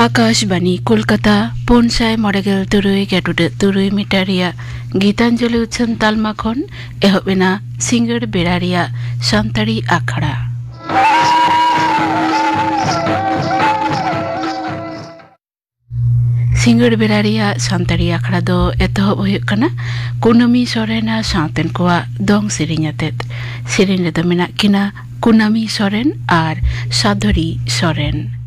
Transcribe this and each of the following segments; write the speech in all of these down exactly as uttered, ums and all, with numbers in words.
ᱟᱠᱟᱥᱵᱟᱱᱤ ᱠᱳᱞᱠᱟᱛᱟ, ᱯᱩᱱ ᱥᱟᱭ ᱢᱚᱬᱮ ᱜᱮᱞ ᱛᱩᱨᱩᱭ ᱜᱮᱰᱩᱰᱟᱹᱜ ᱛᱩᱨᱩᱭ ᱢᱤᱴᱟᱨ ᱨᱮᱭᱟᱜ ᱜᱤᱛᱟᱧᱡᱚᱞᱤ ᱩᱪᱷᱟᱹᱱ ᱛᱟᱞᱢᱟ ᱠᱷᱚᱱ ᱮᱦᱚᱵ ᱮᱱᱟ ᱥᱤᱸᱜᱟᱹᱲ ᱵᱮᱲᱟ ᱨᱮᱭᱟᱜ ᱥᱟᱱᱛᱟᱲᱤ ᱟᱠᱷᱲᱟ᱾ ᱥᱤᱸᱜᱟᱹᱲ ᱵᱮᱲᱟ ᱨᱮᱭᱟᱜ ᱥᱟᱱᱛᱟᱲᱤ ᱟᱠᱷᱲᱟ ᱫᱚ ᱮᱛᱚᱦᱚᱵ ᱦᱩᱭᱩᱜ ᱠᱟᱱᱟ ᱠᱩᱱᱟᱹᱢᱤ ᱥᱚᱨᱮᱱ ᱟᱨ ᱥᱟᱶᱛᱮᱱ ᱠᱚᱣᱟᱜ ᱫᱚᱝ ᱥᱮᱨᱮᱧ ᱟᱛᱮᱫ᱾ ᱥᱮᱨᱮᱧ ᱨᱮᱫᱚ ᱢᱮᱱᱟᱜ ᱠᱤᱱᱟ ᱠᱩᱱᱟᱹᱢᱤ ᱥᱚᱨᱮᱱ ᱟᱨ ᱥᱟᱫᱷᱚᱨᱤ ᱥᱚᱨᱮᱱ᱾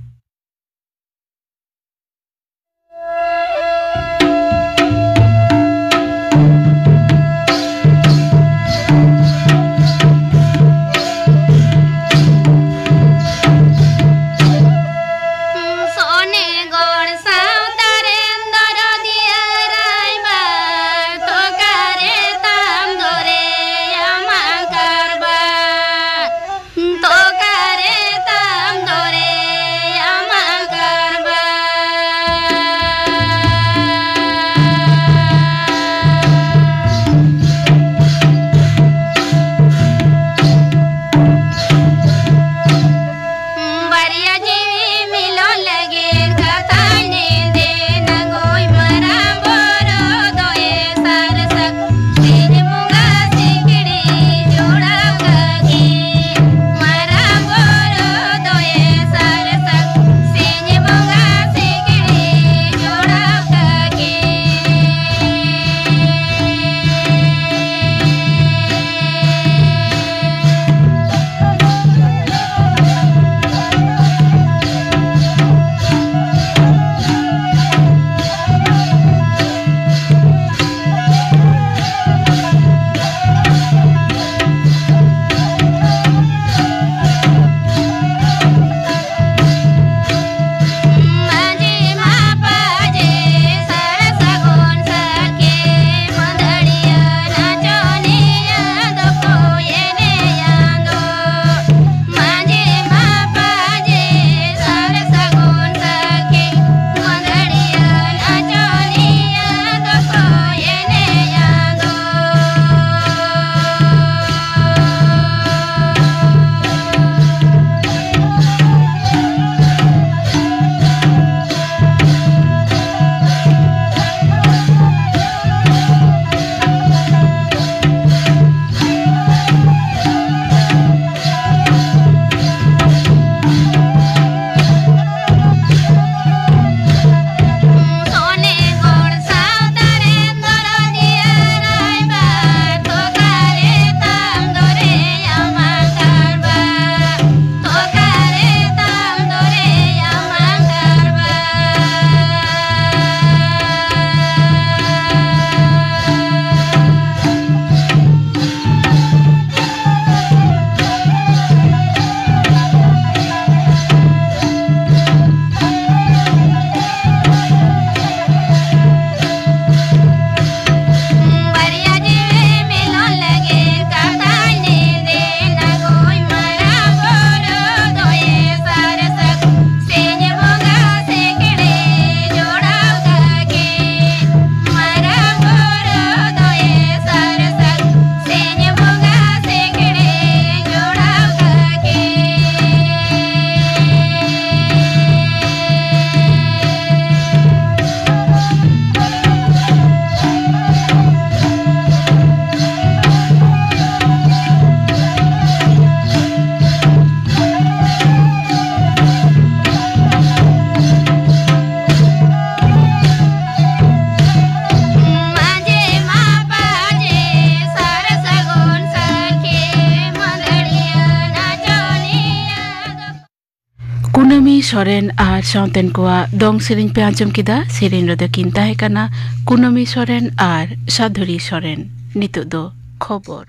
ᱥᱚᱨᱮᱱ ᱟᱨ ᱥᱟᱶᱛᱮᱱ ᱠᱚᱣᱟᱜ ᱫᱚᱝ ᱥᱮᱨᱮᱧ ᱯᱮ ᱟᱸᱡᱚᱢ ᱠᱮᱫᱟ᱾ ᱥᱮᱨᱮᱧ ᱨᱮᱫᱚ ᱠᱤᱱ ᱛᱟᱦᱮᱸ ᱠᱟᱱᱟ ᱠᱩᱱᱟᱹᱢᱤ ᱥᱚᱨᱮᱱ ᱟᱨ ᱥᱟᱫᱷᱩᱨᱤ ᱥᱚᱨᱮᱱ᱾ ᱱᱤᱛᱚᱜ ᱫᱚ ᱠᱷᱚᱵᱚᱨ᱾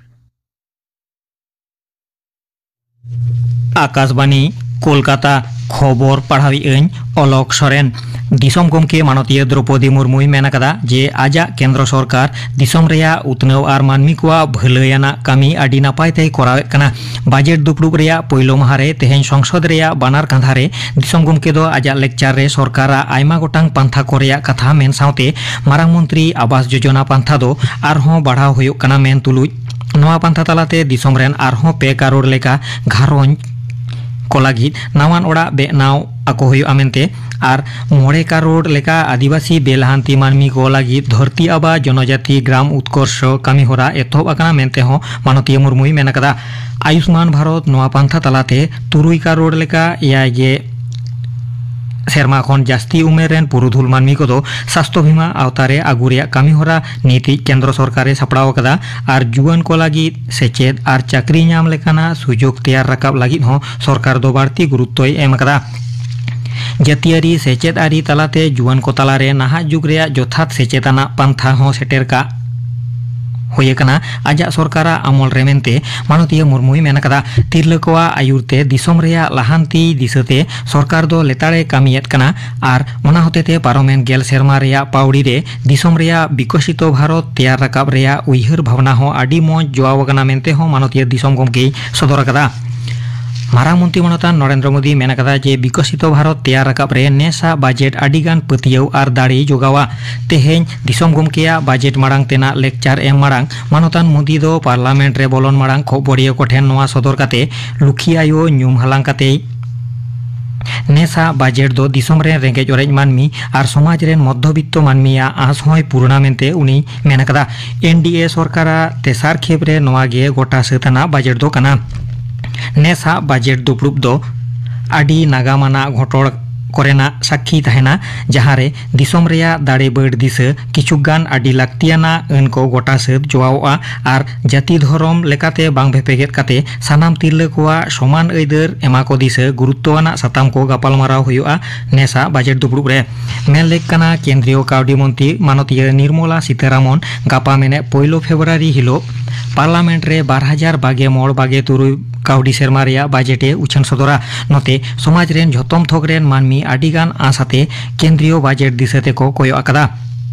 ᱟᱠᱟᱥᱵᱟᱱᱤ, ᱠᱳᱞᱠᱟᱛᱟ᱾ ᱠᱷᱚᱵᱚᱨ ᱯᱟᱲᱦᱟᱣᱤᱡ ᱟᱹᱧ ᱚᱞᱚᱠ ᱥᱚᱨᱮᱱ᱾ ᱫᱤᱥᱚᱢ ᱜᱚᱢᱠᱮ ᱢᱟᱱᱚᱛᱤᱭᱟᱹ ᱫᱨᱚᱯᱚᱫᱤ ᱢᱩᱨᱢᱩᱭ ᱢᱮᱱ ᱟᱠᱟᱫᱟ ᱡᱮ ᱟᱡᱟᱜ ᱠᱮᱱᱫᱨᱚ ᱥᱚᱨᱠᱟᱨ ᱫᱤᱥᱚᱢ ᱨᱮᱭᱟᱜ ᱩᱛᱱᱟᱹᱣ ᱟᱨ ᱢᱟᱹᱱᱢᱤ ᱠᱚᱣᱟᱜ ᱵᱷᱟᱹᱞᱟᱹᱭ ᱟᱱᱟᱜ ᱠᱟᱹᱢᱤ ᱟᱹᱰᱤ ᱱᱟᱯᱟᱭ ᱛᱮᱭ ᱠᱚᱨᱟᱣᱮᱫ ᱠᱟᱱᱟ᱾ ᱵᱟᱡᱮᱴ ᱫᱩᱯᱲᱩᱵ ᱨᱮᱭᱟᱜ ᱯᱳᱭᱞᱳ ᱢᱟᱦᱟ ᱨᱮ ᱛᱮᱦᱮᱧ ᱥᱚᱝᱥᱚᱫ ᱨᱮᱭᱟᱜ ᱵᱟᱱᱟᱨ ᱠᱟᱸᱫᱷᱟ ᱨᱮ ᱫᱤᱥᱚᱢ ᱜᱚᱢᱠᱮ ᱫᱚ ᱟᱡᱟᱜ ᱞᱮᱠᱪᱟᱨ ᱨᱮ ᱥᱚᱨᱠᱟᱨᱟᱜ ᱟᱭᱢᱟ ᱜᱚᱴᱟᱝ ᱯᱟᱱᱛᱷᱟ ᱠᱚ ᱨᱮᱭᱟᱜ ᱠᱟᱛᱷᱟ ᱢᱮᱱ ᱥᱟᱶᱛᱮ ᱢᱟᱨᱟᱝ ᱢᱚᱱᱛᱨᱤ ᱟᱵᱟᱥ ᱡᱳᱡᱚᱱᱟ ᱯᱟᱱᱛᱷᱟ ᱫᱚ ᱟᱨᱦᱚᱸ ᱵᱟᱲᱦᱟᱣ ᱦᱩᱭᱩᱜ ᱠᱟᱱᱟ ᱢᱮᱱ ᱛᱩᱞᱩᱡ, ᱱᱚᱣᱟ ᱯᱟᱱᱛᱷᱟ ᱛᱟᱞᱟᱛᱮ ᱫᱤᱥᱚᱢ ᱨᱮᱱ ᱟᱨᱦᱚᱸ ᱯᱮ ᱠᱟᱨᱳᱲ ᱞᱮᱠᱟ ᱜᱷᱟᱨᱚᱸᱡᱽ ᱠᱚ ᱞᱟᱹᱜᱤᱫ ᱱᱟᱣᱟᱱ ᱚᱲᱟᱜ ᱵᱮᱱᱟᱣ ᱟᱠᱚ ᱦᱩᱭᱩᱜᱼᱟ ᱢᱮᱱᱛᱮ ᱟᱨ ᱢᱚᱬᱮ ᱠᱟᱨᱳᱲ ᱞᱮᱠᱟ ᱟᱹᱫᱤᱵᱟᱹᱥᱤ ᱵᱮᱞᱟᱦᱟᱱᱛᱤ ᱢᱟᱹᱱᱢᱤ ᱠᱚ ᱞᱟᱹᱜᱤᱫ ᱫᱷᱟᱹᱨᱛᱤ ᱟᱵᱟ ᱡᱚᱱᱚᱡᱟᱛᱤ ᱜᱨᱟᱢ ᱩᱛᱠᱚᱨᱥᱚ ᱠᱟᱹᱢᱤᱦᱚᱨᱟ ᱮᱛᱚᱦᱚᱵ ᱟᱠᱟᱱᱟ ᱢᱮᱱᱛᱮ ᱦᱚᱸ ᱢᱟᱱᱚᱛᱤᱭᱟᱹ ᱢᱩᱨᱢᱩᱭ ᱢᱮᱱ ᱟᱠᱟᱫᱟ᱾ ᱟᱭᱩᱥᱢᱟᱱ ᱵᱷᱟᱨᱚᱛ ᱱᱚᱣᱟ ᱯᱟᱱᱛᱷᱟ ᱛᱟᱞᱟᱛᱮ ᱛᱩᱨᱩᱭ ᱠᱟᱨᱳᱲ ᱞᱮᱠᱟ ᱮᱭᱟᱭ ᱜᱮ ᱥᱮᱨᱢᱟ ᱠᱷᱚᱱ ᱡᱟᱹᱥᱛᱤ ᱩᱢᱮᱨ ᱨᱮᱱ ᱯᱩᱨᱩᱫᱷᱩᱞ ᱢᱟᱹᱱᱢᱤ ᱠᱚᱫᱚ ᱥᱟᱥᱛᱷᱚ ᱵᱤᱢᱟ ᱟᱣᱛᱟ ᱨᱮ ᱟᱹᱜᱩ ᱨᱮᱭᱟᱜ ᱠᱟᱹᱢᱤᱦᱚᱨᱟ ᱱᱤᱛᱤᱡ ᱠᱮᱱᱫᱨᱚ ᱥᱚᱨᱠᱟᱨ ᱮ ᱥᱟᱯᱲᱟᱣ ᱟᱠᱟᱫᱟ ᱟᱨ ᱡᱩᱣᱟᱹᱱ ᱠᱚ ᱞᱟᱹᱜᱤᱫ ᱥᱮᱪᱮᱫ ᱟᱨ ᱪᱟᱹᱠᱨᱤ ᱧᱟᱢ ᱞᱮᱠᱟᱱᱟᱜ ᱥᱩᱡᱳᱜᱽ ᱛᱮᱭᱟᱨ ᱨᱟᱠᱟᱵ ᱞᱟᱹᱜᱤᱫ ᱦᱚᱸ ᱥᱚᱨᱠᱟᱨ ᱫᱚ ᱵᱟᱹᱲᱛᱤ ᱜᱩᱨᱩᱛᱛᱚᱭ ᱮᱢ ᱟᱠᱟᱫᱟ᱾ ᱡᱟᱹᱛᱤᱭᱟᱹᱨᱤ ᱥᱮᱪᱮᱫ ᱟᱹᱨᱤ ᱛᱟᱞᱟᱛᱮ ᱡᱩᱣᱟᱹᱱ ᱠᱚ ᱛᱟᱞᱟᱨᱮ ᱱᱟᱦᱟᱜ ᱡᱩᱜᱽ ᱨᱮᱭᱟᱜ ᱡᱚᱛᱷᱟᱛ ᱥᱮᱪᱮᱫ ᱟᱱᱟᱜ ᱯᱟᱱᱛᱷᱟ ᱦᱚᱸ ᱥᱮᱴᱮᱨ ᱠᱟᱜ ᱦᱩᱭ ᱟᱠᱟᱱᱟ ᱟᱡᱟᱜ ᱥᱚᱨᱠᱟᱨᱟᱜ ᱟᱢᱚᱞ ᱨᱮ ᱢᱮᱱᱛᱮ ᱢᱟᱱᱚᱛᱤᱭᱟᱹ ᱢᱩᱨᱢᱩᱭ ᱢᱮᱱ ᱟᱠᱟᱫᱟ᱾ ᱛᱤᱨᱞᱟᱹ ᱠᱚᱣᱟᱜ ᱟᱹᱭᱩᱨ ᱛᱮ ᱫᱤᱥᱚᱢ ᱨᱮᱭᱟᱜ ᱞᱟᱦᱟᱱᱛᱤ ᱫᱤᱥᱟᱹᱛᱮ ᱥᱚᱨᱠᱟᱨ ᱫᱚ ᱞᱮᱛᱟᱲᱮ ᱠᱟᱹᱢᱤᱭᱮᱫ ᱠᱟᱱᱟ ᱟᱨ ᱚᱱᱟ ᱦᱚᱛᱮᱛᱮ ᱯᱟᱨᱚᱢᱮᱱ ᱜᱮᱞ ᱥᱮᱨᱢᱟ ᱨᱮᱭᱟᱜ ᱯᱟᱹᱣᱲᱤ ᱨᱮ ᱫᱤᱥᱚᱢ ᱨᱮᱭᱟᱜ ᱵᱤᱠᱚᱥᱤᱛᱚ ᱵᱷᱟᱨᱚᱛ ᱛᱮᱭᱟᱨ ᱨᱟᱠᱟᱵ ᱨᱮᱭᱟᱜ ᱩᱭᱦᱟᱹᱨ ᱵᱷᱟᱵᱽᱱᱟ ᱦᱚᱸ ᱟᱹᱰᱤ ᱢᱚᱸᱡᱽ ᱡᱚᱣᱟᱣ ᱟᱠᱟᱱᱟ ᱢᱮᱱᱛᱮ ᱦᱚᱸ ᱢᱟᱱᱚᱛᱤᱭᱟᱹ ᱫᱤᱥᱚᱢ ᱜᱚᱢᱠᱮᱭ ᱥᱚᱫᱚᱨ ᱟᱠᱟᱫᱟ᱾ ᱢᱟᱨᱟᱝ ᱢᱚᱱᱛᱨᱤ ᱢᱟᱱᱚᱛᱟᱱ ᱱᱚᱨᱮᱱᱫᱨᱚ ᱢᱳᱫᱤ ᱢᱮᱱ ᱟᱠᱟᱫᱟ ᱡᱮ ᱵᱤᱠᱚᱥᱤᱛᱚ ᱵᱷᱟᱨᱚᱛ ᱛᱮᱭᱟᱨ ᱨᱟᱠᱟᱵ ᱨᱮ ᱱᱮᱥᱟᱜ ᱵᱟᱡᱮᱴ ᱟᱹᱰᱤ ᱜᱟᱱ ᱯᱟᱹᱛᱭᱟᱹᱣ ᱟᱨ ᱫᱟᱲᱮᱭ ᱡᱚᱜᱟᱣᱟ᱾ ᱛᱮᱦᱮᱧ ᱫᱤᱥᱚᱢ ᱜᱚᱢᱠᱮᱭᱟᱜ ᱵᱟᱡᱮᱴ ᱢᱟᱲᱟᱝ ᱛᱮᱱᱟᱜ ᱞᱮᱠᱪᱟᱨ ᱮᱢ ᱢᱟᱲᱟᱝ ᱢᱟᱱᱚᱛᱟᱱ ᱢᱳᱫᱤ ᱫᱚ ᱯᱟᱨᱞᱟᱢᱮᱱᱴ ᱨᱮ ᱵᱚᱞᱚᱱ ᱢᱟᱲᱟᱝ ᱠᱷᱚᱵᱚᱨᱤᱭᱟᱹ ᱠᱚᱴᱷᱮᱱ ᱱᱚᱣᱟ ᱥᱚᱫᱚᱨ ᱠᱟᱛᱮ ᱞᱩᱠᱷᱤ ᱟᱭᱳ ᱧᱩᱢ ᱦᱟᱞᱟᱝ ᱠᱟᱛᱮ ᱱᱮᱥᱟᱜ ᱵᱟᱡᱮᱴ ᱫᱚ ᱫᱤᱥᱚᱢ ᱨᱮᱱ ᱨᱮᱸᱜᱮᱡ ᱚᱨᱮᱡ ᱢᱟᱹᱱᱢᱤ ᱟᱨ ᱥᱚᱢᱟᱡᱽ ᱨᱮᱱ ᱢᱚᱫᱽᱫᱷᱚᱵᱤᱛᱛᱚ ᱢᱟᱹᱱᱢᱤᱭᱟᱜ ᱟᱸᱥ ᱦᱚᱸᱭ ᱯᱩᱨᱩᱱᱟ ᱢᱮᱱᱛᱮ ᱩᱱᱤᱭ ᱢᱮᱱ ᱟᱠᱟᱫᱟ᱾ ᱮᱱ ᱰᱤ ᱮ ᱥᱚᱨᱠᱟᱨᱟᱜ ᱛᱮᱥᱟᱨ ᱠᱷᱮᱯ ᱨᱮ ᱱᱚᱣᱟ ᱜᱮ ᱜᱚᱴᱟ ᱥᱟᱹᱛ ᱟᱱᱟᱜ ᱵᱟᱡᱮᱴ ᱫᱚ ᱠᱟᱱᱟ᱾ ᱱᱮᱥᱟᱜ ᱵᱟᱡᱮᱴ ᱫᱩᱯᱲᱩᱵ ᱫᱚ ᱟᱹᱰᱤ ᱱᱟᱜᱟᱢ ᱟᱱᱟᱜ ᱜᱷᱚᱴᱚᱲ ᱠᱚᱨᱮᱱᱟᱜ ᱥᱟᱹᱠᱷᱤ ᱛᱟᱦᱮᱱᱟ, ᱡᱟᱦᱟᱸ ᱨᱮ ᱫᱤᱥᱚᱢ ᱨᱮᱭᱟᱜ ᱫᱟᱲᱮ ᱵᱟᱹᱲ ᱫᱤᱥᱟᱹ, ᱠᱤᱪᱷᱩ ᱜᱟᱱ ᱟᱹᱰᱤ ᱞᱟᱹᱠᱛᱤᱭᱟᱱᱟᱜ ᱟᱹᱱ ᱠᱚ ᱜᱚᱴᱟ ᱥᱟᱹᱛ ᱡᱚᱣᱟᱣᱚᱜᱼᱟ ᱟᱨ ᱡᱟᱹᱛᱤ ᱫᱷᱚᱨᱚᱢ ᱞᱮᱠᱟᱛᱮ ᱵᱟᱝ ᱵᱷᱮᱯᱮᱜᱮᱫ ᱠᱟᱛᱮ ᱥᱟᱱᱟᱢ ᱛᱤᱨᱞᱟᱹ ᱠᱚᱣᱟᱜ ᱥᱚᱢᱟᱱ ᱟᱹᱭᱫᱟᱹᱨ ᱮᱢᱟ ᱠᱚ ᱫᱤᱥᱟᱹ ᱜᱩᱨᱩᱛᱛᱚ ᱟᱱᱟᱜ ᱥᱟᱛᱟᱢ ᱠᱚ ᱜᱟᱯᱟᱞᱢᱟᱨᱟᱣ ᱦᱩᱭᱩᱜᱼᱟ ᱱᱮᱥᱟᱜ ᱵᱟᱡᱮᱴ ᱫᱩᱯᱲᱩᱵ ᱨᱮ᱾ ᱢᱮᱱ ᱞᱮᱠ ᱠᱟᱱᱟ ᱠᱮᱱᱫᱨᱤᱭᱚ ᱠᱟᱹᱣᱰᱤ ᱢᱚᱱᱛᱨᱤ ᱢᱟᱱᱚᱛᱤᱭᱟᱹ ᱱᱤᱨᱢᱚᱞᱟ ᱥᱤᱛᱟᱨᱟᱢᱚᱱ ᱜᱟᱯᱟ ᱢᱮᱱᱮᱫ ᱯᱳᱭᱞᱳ ᱯᱷᱮᱵᱽᱨᱩᱣᱟᱨᱤ ᱦᱤᱞᱳᱜ ᱯᱟᱨᱞᱟᱢᱮᱱᱴ ᱨᱮ ᱵᱟᱨ ᱦᱟᱡᱟᱨ ᱵᱟᱜᱮ ᱢᱚᱬ ᱵᱟᱜᱮ ᱛᱩᱨᱩᱭ ᱠᱟᱹᱣᱰᱤ ᱥᱮᱨᱢᱟ ᱨᱮᱭᱟᱜ ᱵᱟᱡᱮᱴ ᱮ ᱩᱪᱷᱟᱹᱱ ᱥᱚᱫᱚᱨᱟ᱾ ᱱᱚᱛᱮ ᱥᱚᱢᱟᱡᱽ ᱨᱮᱱ ᱡᱷᱚᱛᱚᱢ ᱛᱷᱚᱠ ᱨᱮᱱ ᱢᱟᱹᱱᱢᱤ ᱟᱹᱰᱤ ᱜᱟᱱ ᱟᱸᱥ ᱟᱛᱮ ᱠᱮᱱᱫᱨᱤᱭᱚ ᱵᱟᱡᱮᱴ ᱫᱤᱥᱟᱹ ᱛᱮᱠᱚ ᱠᱚᱭᱚᱜ ᱟᱠᱟᱫᱟ᱾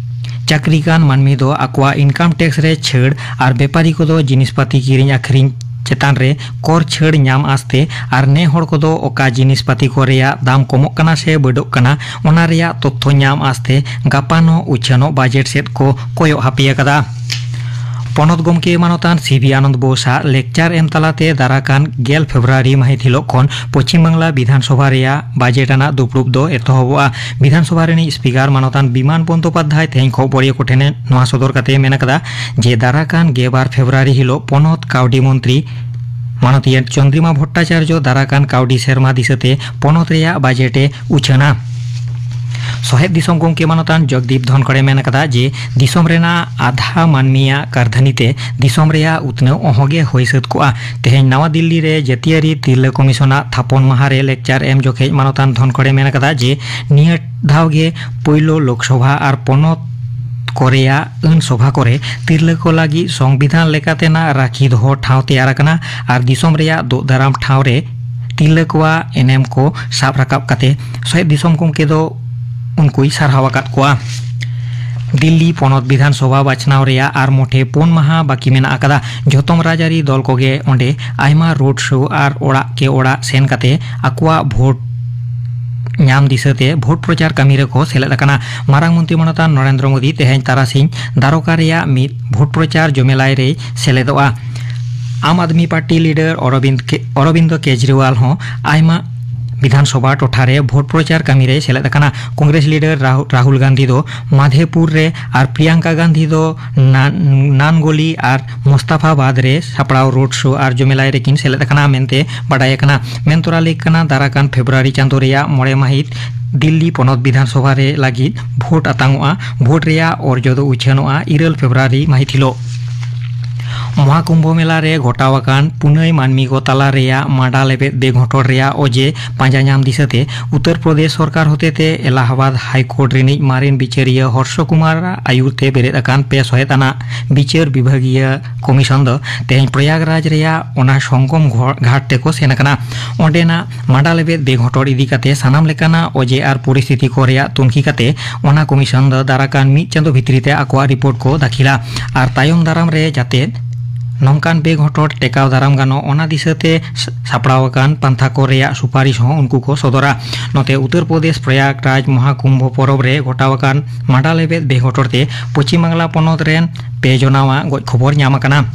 ᱪᱟᱹᱠᱨᱤ ᱠᱟᱱ ᱢᱟᱹᱱᱢᱤ ᱫᱚ ᱟᱠᱚᱣᱟᱜ ᱤᱱᱠᱟᱢ ᱴᱮᱠᱥ ᱨᱮ ᱪᱷᱟᱹᱲ ᱟᱨ ᱵᱮᱯᱟᱨᱤ ᱠᱚᱫᱚ ᱡᱤᱱᱤᱥ ᱯᱟᱹᱛᱤ ᱠᱤᱨᱤᱧ ᱟᱹᱠᱷᱨᱤᱧ ᱪᱮᱛᱟᱱ ᱨᱮ ᱠᱚᱨ ᱪᱷᱟᱹᱲ ᱧᱟᱢ ᱟᱸᱥᱛᱮ ᱟᱨ ᱱᱮ ᱦᱚᱲ ᱠᱚᱫᱚ ᱚᱠᱟ ᱡᱤᱱᱤᱥ ᱯᱟᱹᱛᱤ ᱠᱚ ᱨᱮᱭᱟᱜ ᱫᱟᱢ ᱠᱚᱢᱚᱜ ᱠᱟᱱᱟ ᱥᱮ ᱵᱟᱹᱰᱚᱜ ᱠᱟᱱᱟ, ᱚᱱᱟ ᱨᱮᱭᱟᱜ ᱛᱚᱛᱛᱷᱚ ᱧᱟᱢ ᱟᱸᱥᱛᱮ ᱜᱟᱯᱟᱱᱚᱜ ᱩᱪᱷᱟᱹᱱᱚᱜ ᱵᱟᱡᱮᱴ ᱥᱮᱫ ᱠᱚ ᱠᱚᱭᱚᱜ ᱦᱟᱹᱯᱤ ᱟᱠᱟᱫᱟ᱾ ᱯᱚᱱᱚᱛ ᱜᱚᱢᱠᱮ ᱢᱟᱱᱚᱛᱟᱱ ᱥᱤ ᱵᱷᱤ ᱟᱱᱚᱱᱫ ᱵᱳᱥ ᱟᱜ ᱞᱮᱠᱪᱟᱨ ᱮᱢ ᱛᱟᱞᱟᱛᱮ ᱫᱟᱨᱟᱠᱟᱱ ᱜᱮᱞ ᱯᱷᱮᱵᱽᱨᱩᱣᱟᱨᱤ ᱢᱟᱹᱦᱤᱛ ᱦᱤᱞᱳᱜ ᱠᱷᱚᱱ ᱯᱚᱪᱷᱤᱢ ᱵᱟᱝᱞᱟ ᱵᱤᱫᱷᱟᱱ ᱥᱚᱵᱷᱟ ᱨᱮᱭᱟᱜ ᱵᱟᱡᱮᱴ ᱟᱱᱟᱜ ᱫᱩᱯᱲᱩᱵ ᱫᱚ ᱮᱛᱚᱦᱚᱵᱚᱜᱼᱟ᱾ ᱵᱤᱫᱷᱟᱱ ᱥᱚᱵᱷᱟ ᱨᱤᱱᱤᱡ ᱥᱯᱤᱠᱟᱨ ᱢᱟᱱᱚᱛᱟᱱ ᱵᱤᱢᱟᱱ ᱵᱚᱱᱫᱳᱯᱟᱫᱽᱫᱷᱟᱭ ᱛᱮᱦᱮᱧ ᱠᱷᱚᱵᱚᱨᱤᱭᱟᱹ ᱠᱚᱴᱷᱮᱱ ᱱᱚᱣᱟ ᱥᱚᱫᱚᱨ ᱠᱟᱛᱮ ᱢᱮᱱ ᱟᱠᱟᱫᱟ ᱡᱮ ᱫᱟᱨᱟᱠᱟᱱ ᱜᱮᱞᱵᱟᱨ ᱯᱷᱮᱵᱽᱨᱩᱣᱟᱨᱤ ᱦᱤᱞᱳᱜ ᱯᱚᱱᱚᱛ ᱠᱟᱹᱣᱰᱤ ᱢᱚᱱᱛᱨᱤ ᱢᱟᱱᱚᱛᱤᱭᱟᱹ ᱪᱚᱱᱫᱨᱤᱢᱟ ᱵᱷᱚᱴᱴᱟᱪᱟᱨᱡᱚ ᱫᱟᱨᱟᱠᱟᱱ ᱠᱟᱹᱣᱰᱤ ᱥᱮᱨᱢᱟ ᱫᱤᱥᱟᱹᱛᱮ ᱯᱚᱱᱚᱛ ᱨᱮᱭᱟᱜ ᱵᱟᱡᱮᱴ ᱮ ᱩᱪᱷᱟᱹᱱᱟ᱾ ᱥᱚᱦᱮᱫ ᱫᱤᱥᱚᱢ ᱜᱚᱢᱠᱮ ᱢᱟᱱᱚᱛᱟᱱ ᱡᱚᱜᱽᱫᱤᱯ ᱫᱷᱚᱱᱠᱚᱲᱮ ᱢᱮᱱ ᱟᱠᱟᱫᱟ ᱡᱮ ᱫᱤᱥᱚᱢ ᱨᱮᱱᱟᱜ ᱟᱫᱷᱟ ᱢᱟᱹᱱᱢᱤᱭᱟᱜ ᱠᱟᱨᱫᱷᱟᱹᱱᱤ ᱛᱮ ᱫᱤᱥᱚᱢ ᱨᱮᱭᱟᱜ ᱩᱛᱱᱟᱹᱣ ᱚᱦᱚᱸᱜᱮ ᱦᱩᱭ ᱥᱟᱹᱛ ᱠᱚᱜᱼᱟ᱾ ᱛᱮᱦᱮᱧ ᱱᱟᱣᱟ ᱫᱤᱞᱞᱤ ᱨᱮ ᱡᱟᱹᱛᱤᱭᱟᱹᱨᱤ ᱛᱤᱨᱞᱟᱹ ᱠᱚᱢᱤᱥᱚᱱᱟᱜ ᱛᱷᱟᱯᱚᱱ ᱢᱟᱦᱟ ᱨᱮ ᱞᱮᱠᱪᱟᱨ ᱮᱢ ᱡᱚᱠᱷᱮᱡ ᱢᱟᱱᱚᱛᱟᱱ ᱫᱷᱚᱱᱠᱚᱲᱮ ᱢᱮᱱ ᱟᱠᱟᱫᱟ ᱡᱮ ᱱᱤᱭᱟᱹ ᱫᱷᱟᱣ ᱜᱮ ᱯᱳᱭᱞᱳ ᱞᱳᱠᱥᱚᱵᱷᱟ ᱟᱨ ᱯᱚᱱᱚᱛ ᱠᱚᱨᱮᱭᱟᱜ ᱟᱹᱱ ᱥᱚᱵᱷᱟ ᱠᱚᱨᱮ ᱛᱤᱨᱞᱟᱹ ᱠᱚ ᱞᱟᱹᱜᱤᱫ ᱥᱚᱝᱵᱤᱫᱷᱟᱱ ᱞᱮᱠᱟᱛᱮᱱᱟᱜ ᱨᱟᱹᱠᱷᱤ ᱫᱚᱦᱚ ᱴᱷᱟᱶ ᱛᱮᱭᱟᱨ ᱟᱠᱟᱱᱟ ᱟᱨ ᱫᱤᱥᱚᱢ ᱨᱮᱭᱟᱜ ᱫᱳᱜ ᱫᱟᱨᱟᱢ ᱴᱷᱟᱶ ᱨᱮ ᱛᱤᱨᱞᱟᱹ ᱠᱚᱣᱟᱜ ᱮᱱᱮᱢ ᱠᱚ ᱥᱟᱵ ᱨᱟᱠᱟᱵ ᱠᱟᱛᱮ ᱥᱚᱦᱮᱫ ᱫᱤᱥᱚᱢ ᱜᱚᱢᱠᱮ ᱫᱚ ᱩᱱᱠᱩᱭ ᱥᱟᱨᱦᱟᱣ ᱟᱠᱟᱫ ᱠᱚᱣᱟ᱾ ᱫᱤᱞᱞᱤ ᱯᱚᱱᱚᱛ ᱵᱤᱫᱷᱟᱱ ᱥᱚᱵᱷᱟ ᱵᱟᱪᱷᱱᱟᱣ ᱨᱮᱭᱟᱜ ᱟᱨ ᱢᱚᱴᱷᱮ ᱯᱩᱱ ᱢᱟᱦᱟ ᱵᱟᱹᱠᱤ ᱢᱮᱱᱟᱜ ᱟᱠᱟᱫᱟ᱾ ᱡᱷᱚᱛᱚᱢ ᱨᱟᱡᱽᱟᱹᱨᱤ ᱫᱚᱞ ᱠᱚᱜᱮ ᱚᱸᱰᱮ ᱟᱭᱢᱟ ᱨᱳᱰ ᱥᱳ ᱟᱨ ᱚᱲᱟᱜ ᱠᱮ ᱚᱲᱟᱜ ᱥᱮᱱ ᱠᱟᱛᱮ ᱟᱠᱚᱣᱟᱜ ᱵᱷᱳᱴ ᱧᱟᱢ ᱫᱤᱥᱟᱹᱛᱮ ᱵᱷᱳᱴ ᱯᱨᱚᱪᱟᱨ ᱠᱟᱹᱢᱤ ᱨᱮᱠᱚ ᱥᱮᱞᱮᱫ ᱟᱠᱟᱱᱟ᱾ ᱢᱟᱨᱟᱝ ᱢᱚᱱᱛᱨᱤ ᱢᱟᱱᱚᱛᱟᱱ ᱱᱚᱨᱮᱱᱫᱨᱚ ᱢᱳᱫᱤ ᱛᱮᱦᱮᱧ ᱛᱟᱨᱟᱥᱤᱧ ᱫᱟᱨᱚᱠᱟ ᱨᱮᱭᱟᱜ ᱢᱤᱫ ᱵᱷᱳᱴ ᱯᱨᱚᱪᱟᱨ ᱡᱚᱢᱮᱞᱟᱭ ᱨᱮᱭ ᱥᱮᱞᱮᱫᱚᱜᱼᱟ᱾ ᱟᱢ ᱟᱫᱢᱤ ᱯᱟᱨᱴᱤ ᱞᱤᱰᱟᱨ ᱚᱨᱚᱵᱤᱱᱫ ᱠᱮ-, ᱚᱨᱚᱵᱤᱱᱫᱚ ᱠᱮᱡᱨᱤᱣᱟᱞ ᱦᱚᱸ ᱟᱭᱢᱟ ᱵᱤᱫᱷᱟᱱ ᱥᱚᱵᱷᱟ ᱴᱚᱴᱷᱟ ᱨᱮ ᱵᱷᱳᱴ ᱯᱨᱚᱪᱟᱨ ᱠᱟᱹᱢᱤ ᱨᱮᱭ ᱥᱮᱞᱮᱫ ᱟᱠᱟᱱᱟ᱾ ᱠᱚᱝᱜᱨᱮᱥ ᱞᱤᱰᱟᱨ ᱨᱟᱦᱩ-, ᱨᱟᱦᱩᱞ ᱜᱟᱱᱫᱷᱤ ᱫᱚ ᱢᱟᱫᱷᱮᱯᱩᱨ ᱨᱮ ᱟᱨ ᱯᱨᱤᱭᱟᱝᱠᱟ ᱜᱟᱱᱫᱷᱤ ᱫᱚ ᱱᱟ-, ᱱᱟᱱᱜᱳᱞᱤ ᱟᱨ ᱢᱳᱥᱛᱟᱯᱷᱟᱵᱟᱫᱽ ᱨᱮ ᱥᱟᱯᱲᱟᱣ ᱨᱳᱰ ᱥᱳ ᱟᱨ ᱡᱚᱢᱮᱞᱟᱭ ᱨᱮᱠᱤᱱ ᱥᱮᱞᱮᱫ ᱟᱠᱟᱱᱟ ᱢᱮᱱᱛᱮ ᱵᱟᱰᱟᱭ ᱟᱠᱟᱱᱟ᱾ ᱢᱮᱱ ᱛᱚᱨᱟ ᱞᱮᱠ ᱠᱟᱱᱟ, ᱫᱟᱨᱟᱠᱟᱱ ᱯᱷᱮᱵᱽᱨᱩᱣᱟᱨᱤ ᱪᱟᱸᱫᱚ ᱨᱮᱭᱟᱜ ᱢᱚᱬᱮ ᱢᱟᱹᱦᱤᱛ ᱫᱤᱞᱞᱤ ᱯᱚᱱᱚᱛ ᱵᱤᱫᱷᱟᱱ ᱥᱚᱵᱷᱟ ᱨᱮ ᱞᱟᱹᱜᱤᱫ ᱵᱷᱳᱴ ᱟᱛᱟᱝᱚᱜᱼᱟ᱾ ᱵᱷᱳᱴ ᱨᱮᱭᱟᱜ ᱚᱨᱡᱚ ᱫᱚ ᱩᱪᱷᱟᱹᱱᱚᱜᱼᱟ ᱤᱨᱟᱹᱞ ᱯᱷᱮᱵᱽᱨᱩᱣᱟᱨᱤ ᱢᱟᱹᱦᱤᱛ ᱦᱤᱞᱳᱜ᱾ ᱢᱚᱦᱟᱠᱩᱢᱵᱷᱚ ᱢᱮᱞᱟ ᱨᱮ ᱜᱷᱚᱴᱟᱣ ᱟᱠᱟᱱ ᱯᱩᱱᱟᱹᱭ ᱢᱟᱹᱱᱢᱤ ᱠᱚ ᱛᱟᱞᱟ ᱨᱮᱭᱟᱜ ᱢᱟᱰᱟ ᱞᱮᱵᱮᱫ ᱵᱮᱜᱷᱚᱴᱚᱱ ᱨᱮᱭᱟᱜ ᱚᱡᱮ ᱯᱟᱸᱡᱟ ᱧᱟᱢ ᱫᱤᱥᱟᱹᱛᱮ ᱩᱛᱛᱚᱨ ᱯᱨᱚᱫᱮᱥ ᱥᱚᱨᱠᱟᱨ ᱦᱚᱛᱮᱛᱮ ᱮᱞᱟᱦᱟᱵᱟᱫ ᱦᱟᱭ ᱠᱳᱨᱴ ᱨᱤᱱᱤᱡ ᱢᱟᱨᱮᱱ ᱵᱤᱪᱟᱹᱨᱤᱭᱟᱹ ᱦᱚᱨᱥᱚ ᱠᱩᱢᱟᱨ ᱟᱭᱩᱨ ᱛᱮ ᱵᱮᱨᱮᱫ ᱟᱠᱟᱱ ᱯᱮ ᱥᱚᱦᱮᱫ ᱟᱱᱟᱜ ᱵᱤᱪᱟᱹᱨ ᱵᱤᱵᱷᱟᱜᱤᱭᱟᱹ ᱠᱚᱢᱤᱥᱚᱱ ᱫᱚ ᱛᱮᱦᱮᱧ ᱯᱨᱚᱭᱟᱜᱽᱨᱟᱡᱽ ᱨᱮᱭᱟᱜ ᱚᱱᱟ ᱥᱚᱝᱜᱚᱢ ᱜᱷᱚ-, ᱜᱷᱟᱴ ᱛᱮᱠᱚ ᱥᱮᱱ ᱟᱠᱟᱱᱟ᱾ ᱚᱸᱰᱮᱱᱟᱜ ᱢᱟᱰᱟ ᱞᱮᱵᱮᱫ ᱵᱮᱜᱷᱚᱴᱚᱱ ᱤᱫᱤ ᱠᱟᱛᱮ ᱥᱟᱱᱟᱢ ᱞᱮᱠᱟᱱᱟᱜ ᱚᱡᱮ ᱟᱨ ᱯᱚᱨᱤᱥᱛᱷᱤᱛᱤ ᱠᱚ ᱨᱮᱭᱟᱜ ᱛᱩᱱᱠᱷᱤ ᱠᱟᱛᱮ ᱚᱱᱟ ᱠᱚᱢᱤᱥᱚᱱ ᱫᱚ ᱫᱟᱨᱟᱠᱟᱱ ᱢᱤᱫ ᱪᱟᱸᱫᱚ ᱵᱷᱤᱛᱨᱤ ᱛᱮ ᱟᱠᱚᱣᱟᱜ ᱨᱤᱯᱳᱨᱴ ᱠᱚ ᱫᱟᱹᱠᱷᱤᱞᱟ ᱟᱨ ᱛᱟᱭᱚᱢ ᱫᱟᱨᱟᱢ ᱨᱮ ᱡᱟᱛᱮ ᱱᱚᱝᱠᱟᱱ ᱵᱮᱜᱷᱚᱴᱚᱱ ᱴᱮᱠᱟᱣ ᱫᱟᱨᱟᱢ ᱜᱟᱱᱚᱜ, ᱚᱱᱟ ᱫᱤᱥᱟᱹᱛᱮ ᱥ-, ᱥᱟᱯᱲᱟᱣ ᱟᱠᱟᱱ ᱯᱟᱱᱛᱷᱟ ᱠᱚ ᱨᱮᱭᱟᱜ ᱥᱩᱯᱟᱨᱤᱥ ᱦᱚᱸ ᱩᱱᱠᱩ ᱠᱚ ᱥᱚᱫᱚᱨᱟ᱾ ᱱᱚᱛᱮ ᱩᱛᱛᱚᱨ ᱯᱨᱚᱫᱮᱥ ᱯᱨᱚᱭᱟᱜᱽᱨᱟᱡᱽ ᱢᱚᱦᱟᱠᱩᱢᱵᱷᱚ ᱯᱚᱨᱚᱵᱽ ᱨᱮ ᱜᱷᱚᱴᱟᱣ ᱟᱠᱟᱱ ᱢᱟᱰᱟ ᱞᱮᱵᱮᱫ ᱵᱮᱜᱷᱚᱴᱚᱱ ᱛᱮ ᱯᱚᱪᱷᱤᱢ ᱵᱟᱝᱞᱟ ᱯᱚᱱᱚᱛ ᱨᱮᱱ ᱯᱮ ᱡᱚᱱᱟᱣᱟᱜ ᱜᱚᱡ ᱠᱷᱚᱵᱚᱨ ᱧᱟᱢ ᱟᱠᱟᱱᱟ᱾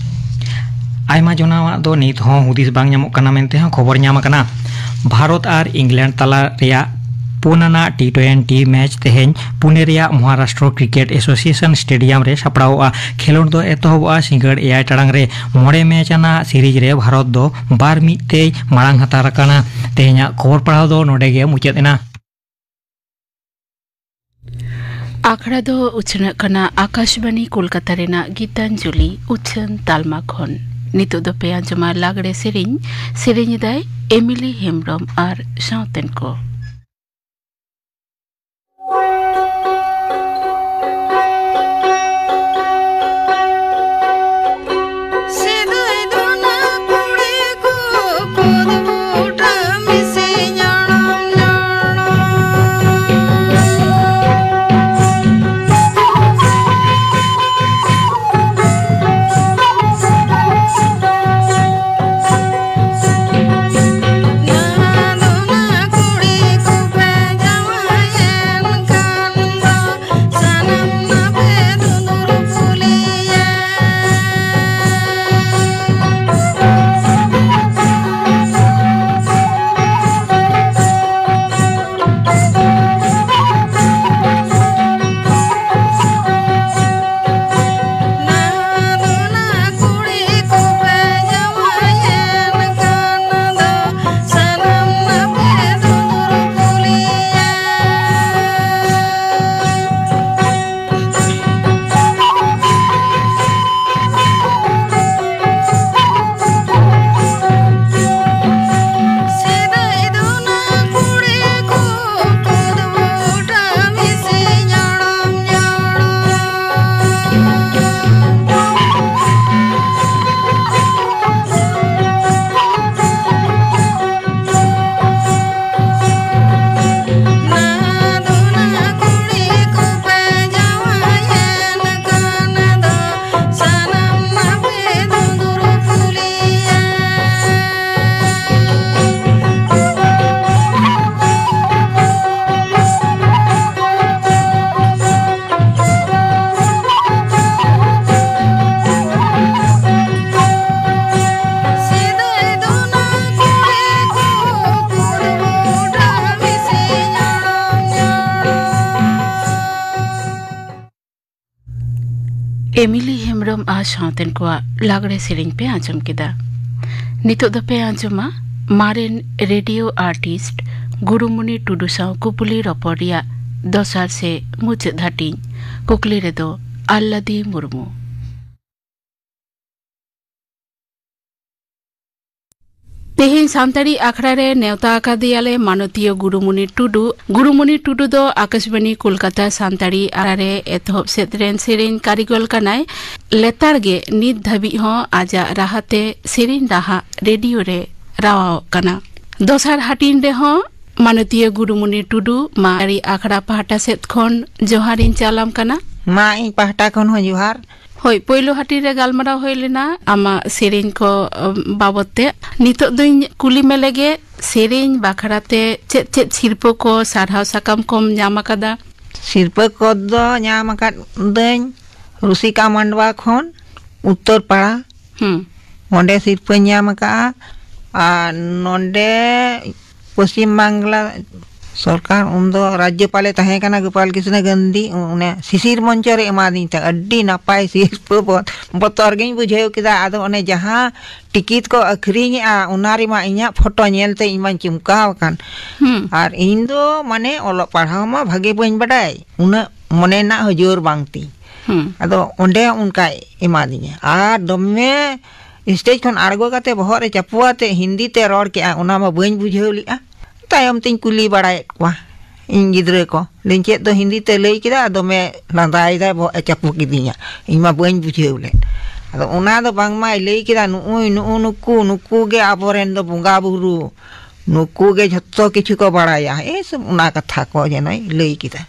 ᱟᱭᱢᱟ ᱡᱚᱱᱟᱣᱟᱜ ᱫᱚ ᱱᱤᱛ ᱦᱚᱸ ᱦᱩᱫᱤᱥ ᱵᱟᱝ ᱧᱟᱢᱚᱜ ᱠᱟᱱᱟ ᱢᱮᱱᱛᱮ ᱦᱚᱸ ᱠᱷᱚᱵᱚᱨ ᱧᱟᱢ ᱟᱠᱟᱱᱟ᱾ ᱵᱷᱟᱨᱚᱛ ᱟᱨ ᱤᱝᱞᱮᱱᱰ ᱛᱟᱞᱟ ᱨᱮᱭᱟᱜ ᱯᱩᱱ ᱟᱱᱟᱜ ᱴᱤ ᱴᱩᱭᱮᱱᱴᱤ ᱢᱮᱪ ᱛᱮᱦᱮᱧ ᱯᱩᱱᱮ ᱨᱮᱭᱟᱜ ᱢᱚᱦᱟᱨᱟᱥᱴᱨᱚ ᱠᱨᱤᱠᱮᱴ ᱮᱥᱳᱥᱤᱭᱮᱥᱚᱱ ᱥᱴᱮᱰᱤᱭᱟᱢ ᱨᱮ ᱥᱟᱯᱲᱟᱣᱚᱜᱼᱟ᱾ ᱠᱷᱮᱞᱳᱰ ᱫᱚ ᱮᱛᱚᱦᱚᱵᱚᱜᱼᱟ ᱥᱤᱸᱜᱟᱹᱲ ᱮᱭᱟᱭ ᱴᱟᱲᱟᱝ ᱨᱮ᱾ ᱢᱚᱬᱮ ᱢᱮᱪ ᱟᱱᱟᱜ ᱥᱤᱨᱤᱡᱽ ᱨᱮ ᱵᱷᱟᱨᱚᱛ ᱫᱚ ᱵᱟᱨ ᱢᱤᱫ ᱛᱮᱭ ᱢᱟᱲᱟᱝ ᱦᱟᱛᱟᱲ ᱟᱠᱟᱱᱟ᱾ ᱛᱮᱦᱮᱧᱟᱜ ᱠᱷᱚᱵᱚᱨ ᱯᱟᱲᱦᱟᱣ ᱫᱚ ᱱᱚᱰᱮ ᱜᱮ ᱢᱩᱪᱟᱹᱫ ᱮᱱᱟ᱾ ᱟᱠᱷᱲᱟ ᱫᱚ ᱩᱪᱷᱟᱹᱱᱚᱜ ᱠᱟᱱᱟ ᱟᱠᱟᱥᱵᱟᱱᱤ ᱠᱳᱞᱠᱟᱛᱟ ᱨᱮᱱᱟᱜ ᱜᱤᱛᱟᱧᱡᱚᱞᱤ ᱩᱪᱷᱟᱹᱱ ᱛᱟᱞᱢᱟ ᱠᱷᱚᱱ᱾ ᱱᱤᱛᱚᱜ ᱫᱚ ᱯᱮ ᱟᱸᱡᱚᱢᱟ ᱞᱟᱜᱽᱲᱮ ᱥᱮᱨᱮᱧ᱾ ᱥᱮᱨᱮᱧ ᱮᱫᱟᱭ ᱮᱢᱤᱞᱤ ᱦᱮᱢᱵᱽᱨᱚᱢ ᱟᱨ ᱥᱟᱶᱛᱮᱱ ᱠᱚ᱾ ᱮᱢᱤᱞᱤ ᱦᱮᱢᱵᱽᱨᱚᱢ ᱟᱨ ᱥᱟᱶᱛᱮᱱ ᱠᱚᱣᱟᱜ ᱞᱟᱜᱽᱲᱮ ᱥᱮᱨᱮᱧ ᱯᱮ ᱟᱸᱡᱚᱢ ᱠᱮᱫᱟ᱾ ᱱᱤᱛᱚᱜ ᱫᱚᱯᱮ ᱟᱸᱡᱚᱢᱟ ᱢᱟᱨᱮᱱ ᱨᱮᱰᱤᱭᱳ ᱟᱨᱴᱤᱥᱴ ᱜᱩᱨᱩᱢᱩᱱᱤ ᱴᱩᱰᱩ ᱥᱟᱶ ᱠᱩᱯᱩᱞᱤ ᱨᱚᱯᱚᱲ ᱨᱮᱭᱟᱜ ᱫᱚᱥᱟᱨ ᱥᱮ ᱢᱩᱪᱟᱹᱫ ᱦᱟᱹᱴᱤᱧ᱾ ᱠᱩᱠᱞᱤ ᱨᱮᱫᱚ ᱟᱞᱞᱟᱫᱤ ᱢᱩᱨᱢᱩ᱾ ᱛᱮᱦᱮᱧ ᱥᱟᱱᱛᱟᱲᱤ ᱟᱠᱷᱲᱟ ᱨᱮ ᱱᱮᱣᱛᱟ ᱟᱠᱟᱫᱮᱭᱟᱞᱮ ᱢᱟᱱᱚᱛᱤᱭᱟᱹ ᱜᱩᱨᱩᱢᱩᱱᱤ ᱴᱩᱰᱩ᱾ ᱜᱩᱨᱩᱢᱩᱱᱤ ᱴᱩᱰᱩ ᱫᱚ ᱟᱠᱟᱥᱵᱟᱱᱤ ᱠᱳᱞᱠᱟᱛᱟ ᱥᱟᱱᱛᱟᱲᱤ ᱟᱠᱷᱲᱟ ᱨᱮ ᱮᱛᱚᱦᱚᱵ ᱥᱮᱫ ᱨᱮᱱ ᱥᱮᱨᱮᱧ ᱠᱟᱹᱨᱤᱜᱚᱞ ᱠᱟᱱᱟᱭ᱾ ᱞᱮᱛᱟᱲ ᱜᱮ ᱱᱤᱛ ᱫᱷᱟᱹᱵᱤᱡ ᱦᱚᱸ ᱟᱡᱟᱜ ᱨᱟᱦᱟ ᱛᱮ ᱥᱮᱨᱮᱧ ᱨᱟᱦᱟ ᱨᱮᱰᱤᱭᱳ ᱨᱮ ᱨᱟᱣᱟᱣᱚᱜ ᱠᱟᱱᱟ᱾ ᱫᱚᱥᱟᱨ ᱦᱟᱹᱴᱤᱧ ᱨᱮᱦᱚᱸ ᱢᱟᱱᱚᱛᱤᱭᱟᱹ ᱜᱩᱨᱩᱢᱩᱱᱤ ᱴᱩᱰᱩ ᱢᱟ ᱟᱹᱨᱤ ᱟᱠᱷᱲᱟ ᱯᱟᱦᱴᱟ ᱥᱮᱫ ᱠᱷᱚᱱ ᱡᱚᱦᱟᱨᱤᱧ ᱪᱟᱞᱟᱢ ᱠᱟᱱᱟ᱾ ᱢᱟ ᱤᱧ ᱯᱟᱦᱴᱟ ᱠᱷᱚᱱ ᱦᱚᱸ ᱡᱚᱦᱟᱨ᱾ ᱦᱳᱭ, ᱯᱳᱭᱞᱳ ᱦᱟᱹᱴᱤᱧ ᱨᱮ ᱜᱟᱞᱢᱟᱨᱟᱣ ᱦᱩᱭ ᱞᱮᱱᱟ ᱟᱢᱟᱜ ᱥᱮᱨᱮᱧ ᱠᱚ, ᱟᱢ, ᱵᱟᱵᱚᱛ ᱛᱮ᱾ ᱱᱤᱛᱚᱜ ᱫᱚᱧ ᱠᱩᱞᱤ ᱢᱮ ᱞᱮᱜᱮ, ᱥᱮᱨᱮᱧ ᱵᱟᱠᱷᱨᱟ ᱛᱮ ᱪᱮᱫ ᱪᱮᱫ ᱥᱤᱨᱯᱟᱹ ᱠᱚ, ᱥᱟᱨᱦᱟᱣ ᱥᱟᱠᱟᱢ ᱠᱚᱢ ᱧᱟᱢ ᱟᱠᱟᱫᱟ? ᱥᱤᱨᱯᱟᱹ ᱠᱚᱫᱚ ᱧᱟᱢ ᱟᱠᱟᱫᱟᱹᱧ ᱨᱩᱥᱤᱠᱟ ᱢᱟᱱᱰᱣᱟ ᱠᱷᱚᱱ, ᱩᱛᱛᱚᱨ ᱯᱟᱲᱟ᱾ ᱦᱩᱸ᱾ ᱚᱸᱰᱮ ᱥᱤᱨᱯᱟᱹᱧ ᱧᱟᱢ ᱟᱠᱟᱫᱼᱟ᱾ ᱟᱨ ᱱᱚᱸᱰᱮ ᱯᱚᱥᱪᱤᱢ ᱵᱟᱝᱞᱟ ᱥᱚᱨᱠᱟᱨ ᱩᱱᱫᱚ ᱨᱟᱡᱽᱡᱚᱯᱟᱞᱮ ᱛᱟᱦᱮᱸ ᱠᱟᱱᱟ, ᱜᱳᱯᱟᱞ ᱠᱨᱤᱥᱱᱚ ᱜᱟᱱᱫᱷᱤ, ᱩᱱ-, ᱚᱱᱮ ᱥᱤᱥᱤᱨ ᱢᱚᱧᱪᱚ ᱨᱮ ᱮᱢᱟᱫᱤᱧ ᱛᱟᱦᱮᱸᱫ᱾ ᱟᱹᱰᱤ ᱱᱟᱯᱟᱭ ᱥᱤᱨᱯᱟᱹ᱾ ᱵᱚ-, ᱵᱚᱛᱚᱨ ᱜᱤᱧ ᱵᱩᱡᱷᱟᱹᱣ ᱠᱮᱫᱟ᱾ ᱟᱫᱚ ᱚᱱᱮ ᱡᱟᱦᱟᱸ ᱴᱤᱠᱤᱴ ᱠᱚ ᱟᱹᱠᱷᱨᱤᱧᱮᱜᱼᱟ, ᱚᱱᱟ ᱨᱮᱢᱟ ᱤᱧᱟᱹᱜ ᱯᱷᱳᱴᱳ ᱧᱮᱞᱛᱮ ᱤᱧ ᱢᱟᱧ ᱪᱚᱢᱠᱟᱣ ᱟᱠᱟᱱ᱾ ᱦᱩᱸ᱾ ᱟᱨ ᱤᱧ ᱫᱚ ᱢᱟᱱᱮ ᱚᱞᱚᱜ ᱯᱟᱲᱦᱟᱣ ᱢᱟ ᱵᱷᱟᱜᱮ ᱵᱟᱹᱧ ᱵᱟᱰᱟᱭ, ᱩᱱᱟᱹᱜ ᱢᱚᱱᱮ ᱨᱮᱱᱟᱜ ᱦᱚᱸ ᱡᱳᱨ ᱵᱟᱝ ᱛᱤᱧ᱾ ᱦᱩᱸ᱾ ᱟᱫᱚ ᱚᱸᱰᱮ ᱚᱱᱠᱟᱭ ᱮᱢᱟᱫᱤᱧᱟ᱾ ᱟᱨ ᱫᱚᱢᱮ ᱥᱴᱮᱡᱽ ᱠᱷᱚᱱ ᱟᱬᱜᱚ ᱠᱟᱛᱮ ᱵᱚᱦᱚᱜ ᱨᱮ ᱪᱟᱯᱚ ᱟᱛᱮ ᱦᱤᱱᱫᱤ ᱛᱮ ᱨᱚᱲ ᱠᱮᱜᱼᱟ, ᱚᱱᱟ ᱢᱟ ᱵᱟᱹᱧ ᱵᱩᱡᱷᱟᱹᱣ ᱞᱮᱜᱼᱟ᱾ ᱛᱟᱭᱚᱢ ᱛᱤᱧ ᱠᱩᱞᱤ ᱵᱟᱲᱟᱭᱮᱫ ᱠᱚᱣᱟ ᱤᱧ ᱜᱤᱫᱽᱨᱟᱹ ᱠᱚ, ᱞᱟᱹᱭᱟᱹᱧ, "ᱪᱮᱫ ᱫᱚ ᱦᱤᱱᱫᱤ ᱛᱮ ᱞᱟᱹᱭ ᱠᱮᱫᱟ?" ᱟᱨ ᱫᱚᱢᱮ ᱞᱟᱸᱫᱟᱭᱮᱫᱟᱭ, ᱵᱚᱦᱚᱜ ᱮ ᱪᱟᱯᱚ ᱠᱤᱫᱤᱧᱟ, ᱤᱧ ᱢᱟ ᱵᱟᱹᱧ ᱵᱩᱡᱷᱟᱹᱣ ᱞᱮᱫ᱾ ᱟᱫᱚ ᱚᱱᱟ ᱫᱚ ᱵᱟᱝᱢᱟᱭ ᱞᱟᱹᱭ ᱠᱮᱫᱟ, "ᱱᱩᱜᱼᱩᱭ ᱱᱩᱜᱼᱩ ᱱᱩᱠᱩ, ᱱᱩᱠᱩ ᱜᱮ ᱟᱵᱚᱨᱮᱱ ᱫᱚ ᱵᱚᱸᱜᱟ ᱵᱩᱨᱩ, ᱱᱩᱠᱩ ᱜᱮ ᱡᱷᱚᱛᱚ ᱠᱤᱪᱷᱩ ᱠᱚ ᱵᱟᱲᱟᱭᱟ", ᱮᱭ ᱥᱚᱵ ᱚᱱᱟ ᱠᱟᱛᱷᱟ ᱠᱚ ᱡᱮᱱᱚᱭ ᱞᱟᱹᱭ ᱠᱮᱫᱟ᱾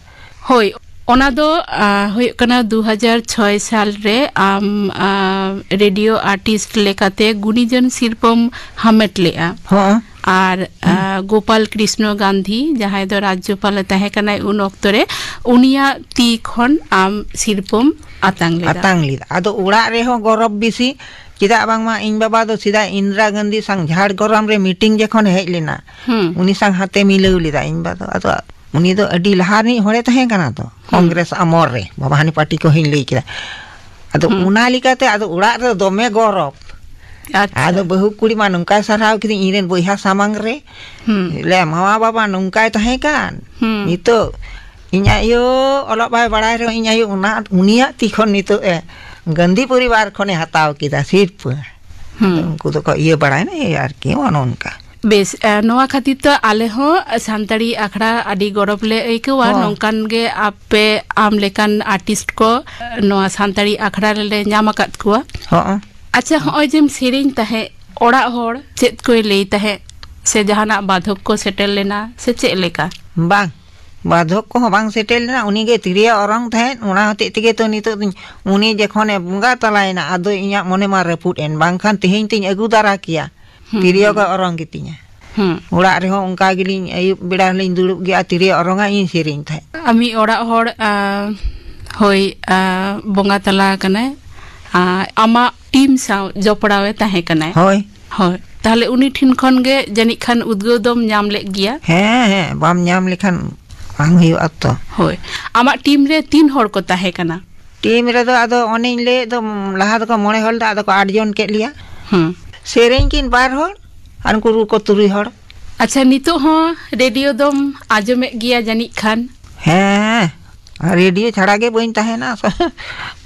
ᱦᱳᱭ, ᱚᱱᱟ ᱫᱚ, ᱟ, ᱦᱩᱭᱩᱜ ᱠᱟᱱᱟ ᱫᱩ ᱦᱟᱡᱟᱨ ᱪᱷᱚᱭ ᱥᱟᱞ ᱨᱮ ᱟᱢ, ᱟ, ᱨᱮᱰᱤᱭᱳ ᱟᱨᱴᱤᱥᱴ ᱞᱮᱠᱟᱛᱮ ᱜᱩᱱᱤᱡᱚᱱ ᱥᱤᱨᱯᱟᱹᱢ ᱦᱟᱢᱮᱴ ᱞᱮᱜᱼᱟ᱾ ᱦᱚᱸ᱾ ᱟᱨ, ᱟ, ᱜᱳᱯᱟᱞ ᱠᱨᱤᱥᱱᱚ ᱜᱟᱱᱫᱷᱤ, ᱡᱟᱦᱟᱸᱭ ᱫᱚ ᱨᱟᱡᱽᱡᱚᱯᱟᱞᱮ ᱛᱟᱦᱮᱸ ᱠᱟᱱᱟᱭ ᱩᱱ ᱚᱠᱛᱚ ᱨᱮ, ᱩᱱᱤᱭᱟᱜ ᱛᱤ ᱠᱷᱚᱱ ᱟᱢ ᱥᱤᱨᱯᱟᱹᱢ ᱟᱛᱟᱝ ᱞᱮᱫᱟ᱾ ᱟᱛᱟᱝ ᱞᱮᱫᱟ᱾ ᱟᱫᱚ ᱚᱲᱟᱜ ᱨᱮᱦᱚᱸ ᱜᱚᱨᱚᱵᱽ ᱵᱮᱥᱤ, ᱪᱮᱫᱟᱜ ᱵᱟᱝᱢᱟ ᱤᱧ ᱵᱟᱵᱟ ᱫᱚ ᱥᱮᱫᱟᱭ ᱤᱱᱫᱤᱨᱟ ᱜᱟᱱᱫᱷᱤ ᱥᱟᱝ ᱡᱷᱟᱲᱜᱨᱟᱢ ᱨᱮ ᱢᱤᱴᱤᱝ ᱡᱚᱠᱷᱚᱱ ᱦᱮᱡ ᱞᱮᱱᱟ, ᱦᱩᱸ᱾ ᱩᱱᱤ ᱥᱟᱝ ᱦᱟᱛᱮ ᱢᱤᱞᱟᱹᱣ ᱞᱮᱫᱟ ᱤᱧ ᱵᱟᱵᱟ ᱫᱚ᱾ ᱟᱫᱚ ᱩᱱᱤ ᱫᱚ ᱟᱹᱰᱤ ᱞᱟᱦᱟ ᱨᱤᱱᱤᱡ ᱦᱚᱲᱮ ᱛᱟᱦᱮᱸ ᱠᱟᱱᱟ ᱛᱚ, ᱦᱩᱸ᱾ ᱠᱚᱝᱜᱨᱮᱥ ᱟᱢᱚᱞ ᱨᱮ, ᱵᱟᱵᱟ ᱦᱟᱱᱤ ᱯᱟᱨᱴᱤ ᱠᱚᱦᱚᱸᱧ ᱞᱟᱹᱭ ᱠᱮᱫᱟ᱾ ᱟᱫᱚ ᱦᱩᱸ᱾ ᱚᱱᱟ ᱞᱮᱠᱟᱛᱮ ᱟᱫᱚ ᱚᱲᱟᱜ ᱨᱮ ᱫᱚᱢᱮ ᱜᱚᱨᱚᱵᱽ᱾ ᱟᱪᱪᱷᱟ᱾ ᱟᱫᱚ ᱵᱟᱹᱦᱩ ᱠᱩᱲᱤ ᱢᱟ ᱱᱚᱝᱠᱟᱭ ᱥᱟᱨᱦᱟᱣ ᱠᱤᱫᱤᱧ ᱤᱧ ᱨᱮᱱ ᱵᱚᱭᱦᱟ ᱥᱟᱢᱟᱝ ᱨᱮ᱾ ᱦᱩᱸ᱾ ᱞᱮ, ᱢᱟᱢᱟ ᱵᱟᱵᱟ ᱱᱚᱝᱠᱟᱭ ᱛᱟᱦᱮᱸ ᱠᱟᱱ᱾ ᱦᱩᱸ᱾ ᱱᱤᱛᱚᱜ ᱤᱧ ᱟᱭᱳ ᱚᱞᱚᱜ ᱵᱟᱭ ᱵᱟᱲᱟᱭ ᱨᱮᱦᱚᱸ ᱤᱧ ᱟᱭᱳ ᱚᱱᱟ, ᱩᱱᱤᱭᱟᱜ ᱛᱤ ᱠᱷᱚᱱ ᱱᱤᱛᱚᱜ ᱮ ᱜᱟᱱᱫᱷᱤ ᱯᱚᱨᱤᱵᱟᱨ ᱠᱷᱚᱱᱮ ᱦᱟᱛᱟᱣ ᱠᱮᱫᱟ ᱥᱤᱨᱯᱟᱹ᱾ ᱦᱩᱸ᱾ ᱟᱫᱚ ᱩᱱᱠᱩ ᱫᱚᱠᱚ ᱤᱭᱟᱹ ᱵᱟᱲᱟᱭᱱᱟ, ᱮᱭ ᱟᱨᱠᱤ ᱚᱱᱮ ᱚᱱᱠᱟ᱾ ᱵᱮᱥ, ᱮ, ᱱᱚᱣᱟ ᱠᱷᱟᱹᱛᱤᱨ ᱛᱮ ᱟᱞᱮ ᱦᱚᱸ ᱥᱟᱱᱛᱟᱲᱤ ᱟᱠᱷᱲᱟ ᱟᱹᱰᱤ ᱜᱚᱨᱚᱵᱽ ᱞᱮ ᱟᱹᱭᱠᱟᱹᱣᱟ᱾ ᱦᱚᱸ᱾ ᱱᱚᱝᱠᱟᱱ ᱜᱮ ᱟᱯᱮ, ᱟᱢ ᱞᱮᱠᱟᱱ ᱟᱨᱴᱤᱥᱴ ᱠᱚ, ᱮ, ᱱᱚᱣᱟ ᱥᱟᱱᱛᱟᱲᱤ ᱟᱠᱷᱲᱟ ᱨᱮᱞᱮ ᱧᱟᱢ ᱟᱠᱟᱫ ᱠᱚᱣᱟ᱾ ᱦᱚᱸ᱾ ᱟᱪᱪᱷᱟ, ᱦᱚᱸᱜᱼᱚᱭ ᱡᱮᱢ ᱥᱮᱨᱮᱧ ᱛᱟᱦᱮᱸᱫ, ᱚᱲᱟᱜ ᱦᱚᱲ ᱪᱮᱫ ᱠᱚᱭ ᱞᱟᱹᱭ ᱛᱟᱦᱮᱸᱫ? ᱥᱮ ᱡᱟᱦᱟᱱᱟᱜ ᱵᱟᱫᱷᱚᱠ ᱠᱚ ᱥᱮᱴᱮᱨ ᱞᱮᱱᱟ, ᱥᱮ ᱪᱮᱫ ᱞᱮᱠᱟ? ᱵᱟᱝ, ᱵᱟᱫᱷᱚᱠ ᱠᱚᱦᱚᱸ ᱵᱟᱝ ᱥᱮᱴᱮᱨ ᱞᱮᱱᱟ᱾ ᱩᱱᱤ ᱜᱮ ᱛᱤᱨᱭᱳ ᱚᱨᱚᱝ ᱛᱟᱦᱮᱸᱫ, ᱚᱱᱟ ᱦᱚᱛᱮᱡ ᱛᱮᱜᱮ ᱛᱚ ᱱᱤᱛᱚᱜ ᱫᱚᱧ, ᱩᱱᱤ ᱡᱚᱠᱷᱚᱱᱮ ᱵᱚᱸᱜᱟ ᱛᱟᱞᱟᱭᱮᱱᱟ, ᱟᱫᱚ ᱤᱧᱟᱹᱜ ᱢᱚᱱᱮ ᱢᱟ ᱨᱟᱹᱯᱩᱫ ᱮᱱ, ᱵᱟᱝᱠᱷᱟᱱ ᱛᱮᱦᱮᱧ ᱛᱤᱧ ᱟᱹᱜᱩ ᱫᱟᱨᱟ ᱠᱮᱭᱟ᱾ ᱦᱩᱸ, ᱛᱤᱨᱭᱳ ᱦᱩᱸ᱾ ᱠᱚ ᱚᱨᱚᱝ ᱜᱮᱛᱤᱧᱟ᱾ ᱦᱩᱸ᱾ ᱚᱲᱟᱜ ᱨᱮᱦᱚᱸ ᱚᱱᱠᱟ ᱜᱮᱞᱤᱧ ᱟᱹᱭᱩᱵ ᱵᱮᱲᱟ ᱦᱚᱸᱞᱤᱧ ᱫᱩᱲᱩᱵ ᱜᱮᱭᱟ, ᱛᱤᱨᱭᱳ ᱚᱨᱚᱝᱟ ᱤᱧ ᱥᱮᱨᱮᱧ ᱛᱟᱦᱮᱸᱫ᱾ ᱟᱢᱤᱡ ᱚᱲᱟᱜ ᱦᱚᱲ, ᱟ, ᱦᱳᱭ, ᱟ, ᱵᱚᱸᱜᱟ ᱛᱟᱞᱟ ᱟᱠᱟᱱᱟᱭ, ᱟ, ᱟᱢᱟᱜ ᱴᱤᱢ ᱥᱟᱶ ᱡᱚᱯᱲᱟᱣ ᱮ ᱛᱟᱦᱮᱸ ᱠᱟᱱᱟᱭ᱾ ᱦᱳᱭ᱾ ᱦᱳᱭ, ᱛᱟᱦᱞᱮ ᱩᱱᱤ ᱴᱷᱮᱱ ᱠᱷᱚᱱ ᱜᱮ ᱡᱟᱹᱱᱤᱡ ᱠᱷᱟᱱ ᱩᱫᱽᱜᱟᱹᱣ ᱫᱚᱢ ᱧᱟᱢ ᱞᱮᱫ ᱜᱮᱭᱟ᱾ ᱦᱮᱸ, ᱦᱮᱸ, ᱵᱟᱢ ᱧᱟᱢ ᱞᱮᱠᱷᱟᱱ ᱵᱟᱝ ᱦᱩᱭᱩᱜᱼᱟ ᱛᱚ᱾ ᱦᱳᱭ, ᱟᱢᱟᱜ ᱴᱤᱢ ᱨᱮ ᱛᱤᱱ ᱦᱚᱲ ᱠᱚ ᱛᱟᱦᱮᱸ ᱠᱟᱱᱟ? ᱴᱤᱢ ᱨᱮᱫᱚ ᱟᱫᱚ ᱚᱱᱮᱧ ᱞᱟᱹᱭᱮᱫ ᱫᱚ, ᱞᱟᱦᱟ ᱫᱚᱠᱚ ᱢᱚᱬᱮ ᱦᱚᱲ ᱫᱚ, ᱟᱫᱚ ᱠᱚ ᱟᱴ ᱡᱚᱱ ᱠᱮᱫ ᱞᱮᱭᱟ᱾ ᱦᱩᱸ᱾ ᱥᱮᱨᱮᱧ ᱠᱤᱱ ᱵᱟᱨ ᱦᱚᱲ ᱟᱨ ᱩᱱᱠᱩ ᱨᱩ ᱠᱚ ᱛᱩᱨᱩᱭ ᱦᱚᱲ᱾ ᱟᱪᱪᱷᱟ, ᱱᱤᱛᱚᱜ ᱦᱚᱸ ᱨᱮᱰᱤᱭᱳ ᱫᱚᱢ ᱟᱸᱡᱚᱢᱮᱫ ᱜᱮᱭᱟ ᱡᱟᱹᱱᱤᱡ ᱠᱷᱟᱱ? ᱦᱮᱸ, ᱨᱮᱰᱤᱭᱳ ᱪᱷᱟᱲᱟ ᱜᱮ ᱵᱟᱹᱧ ᱛᱟᱦᱮᱱᱟ᱾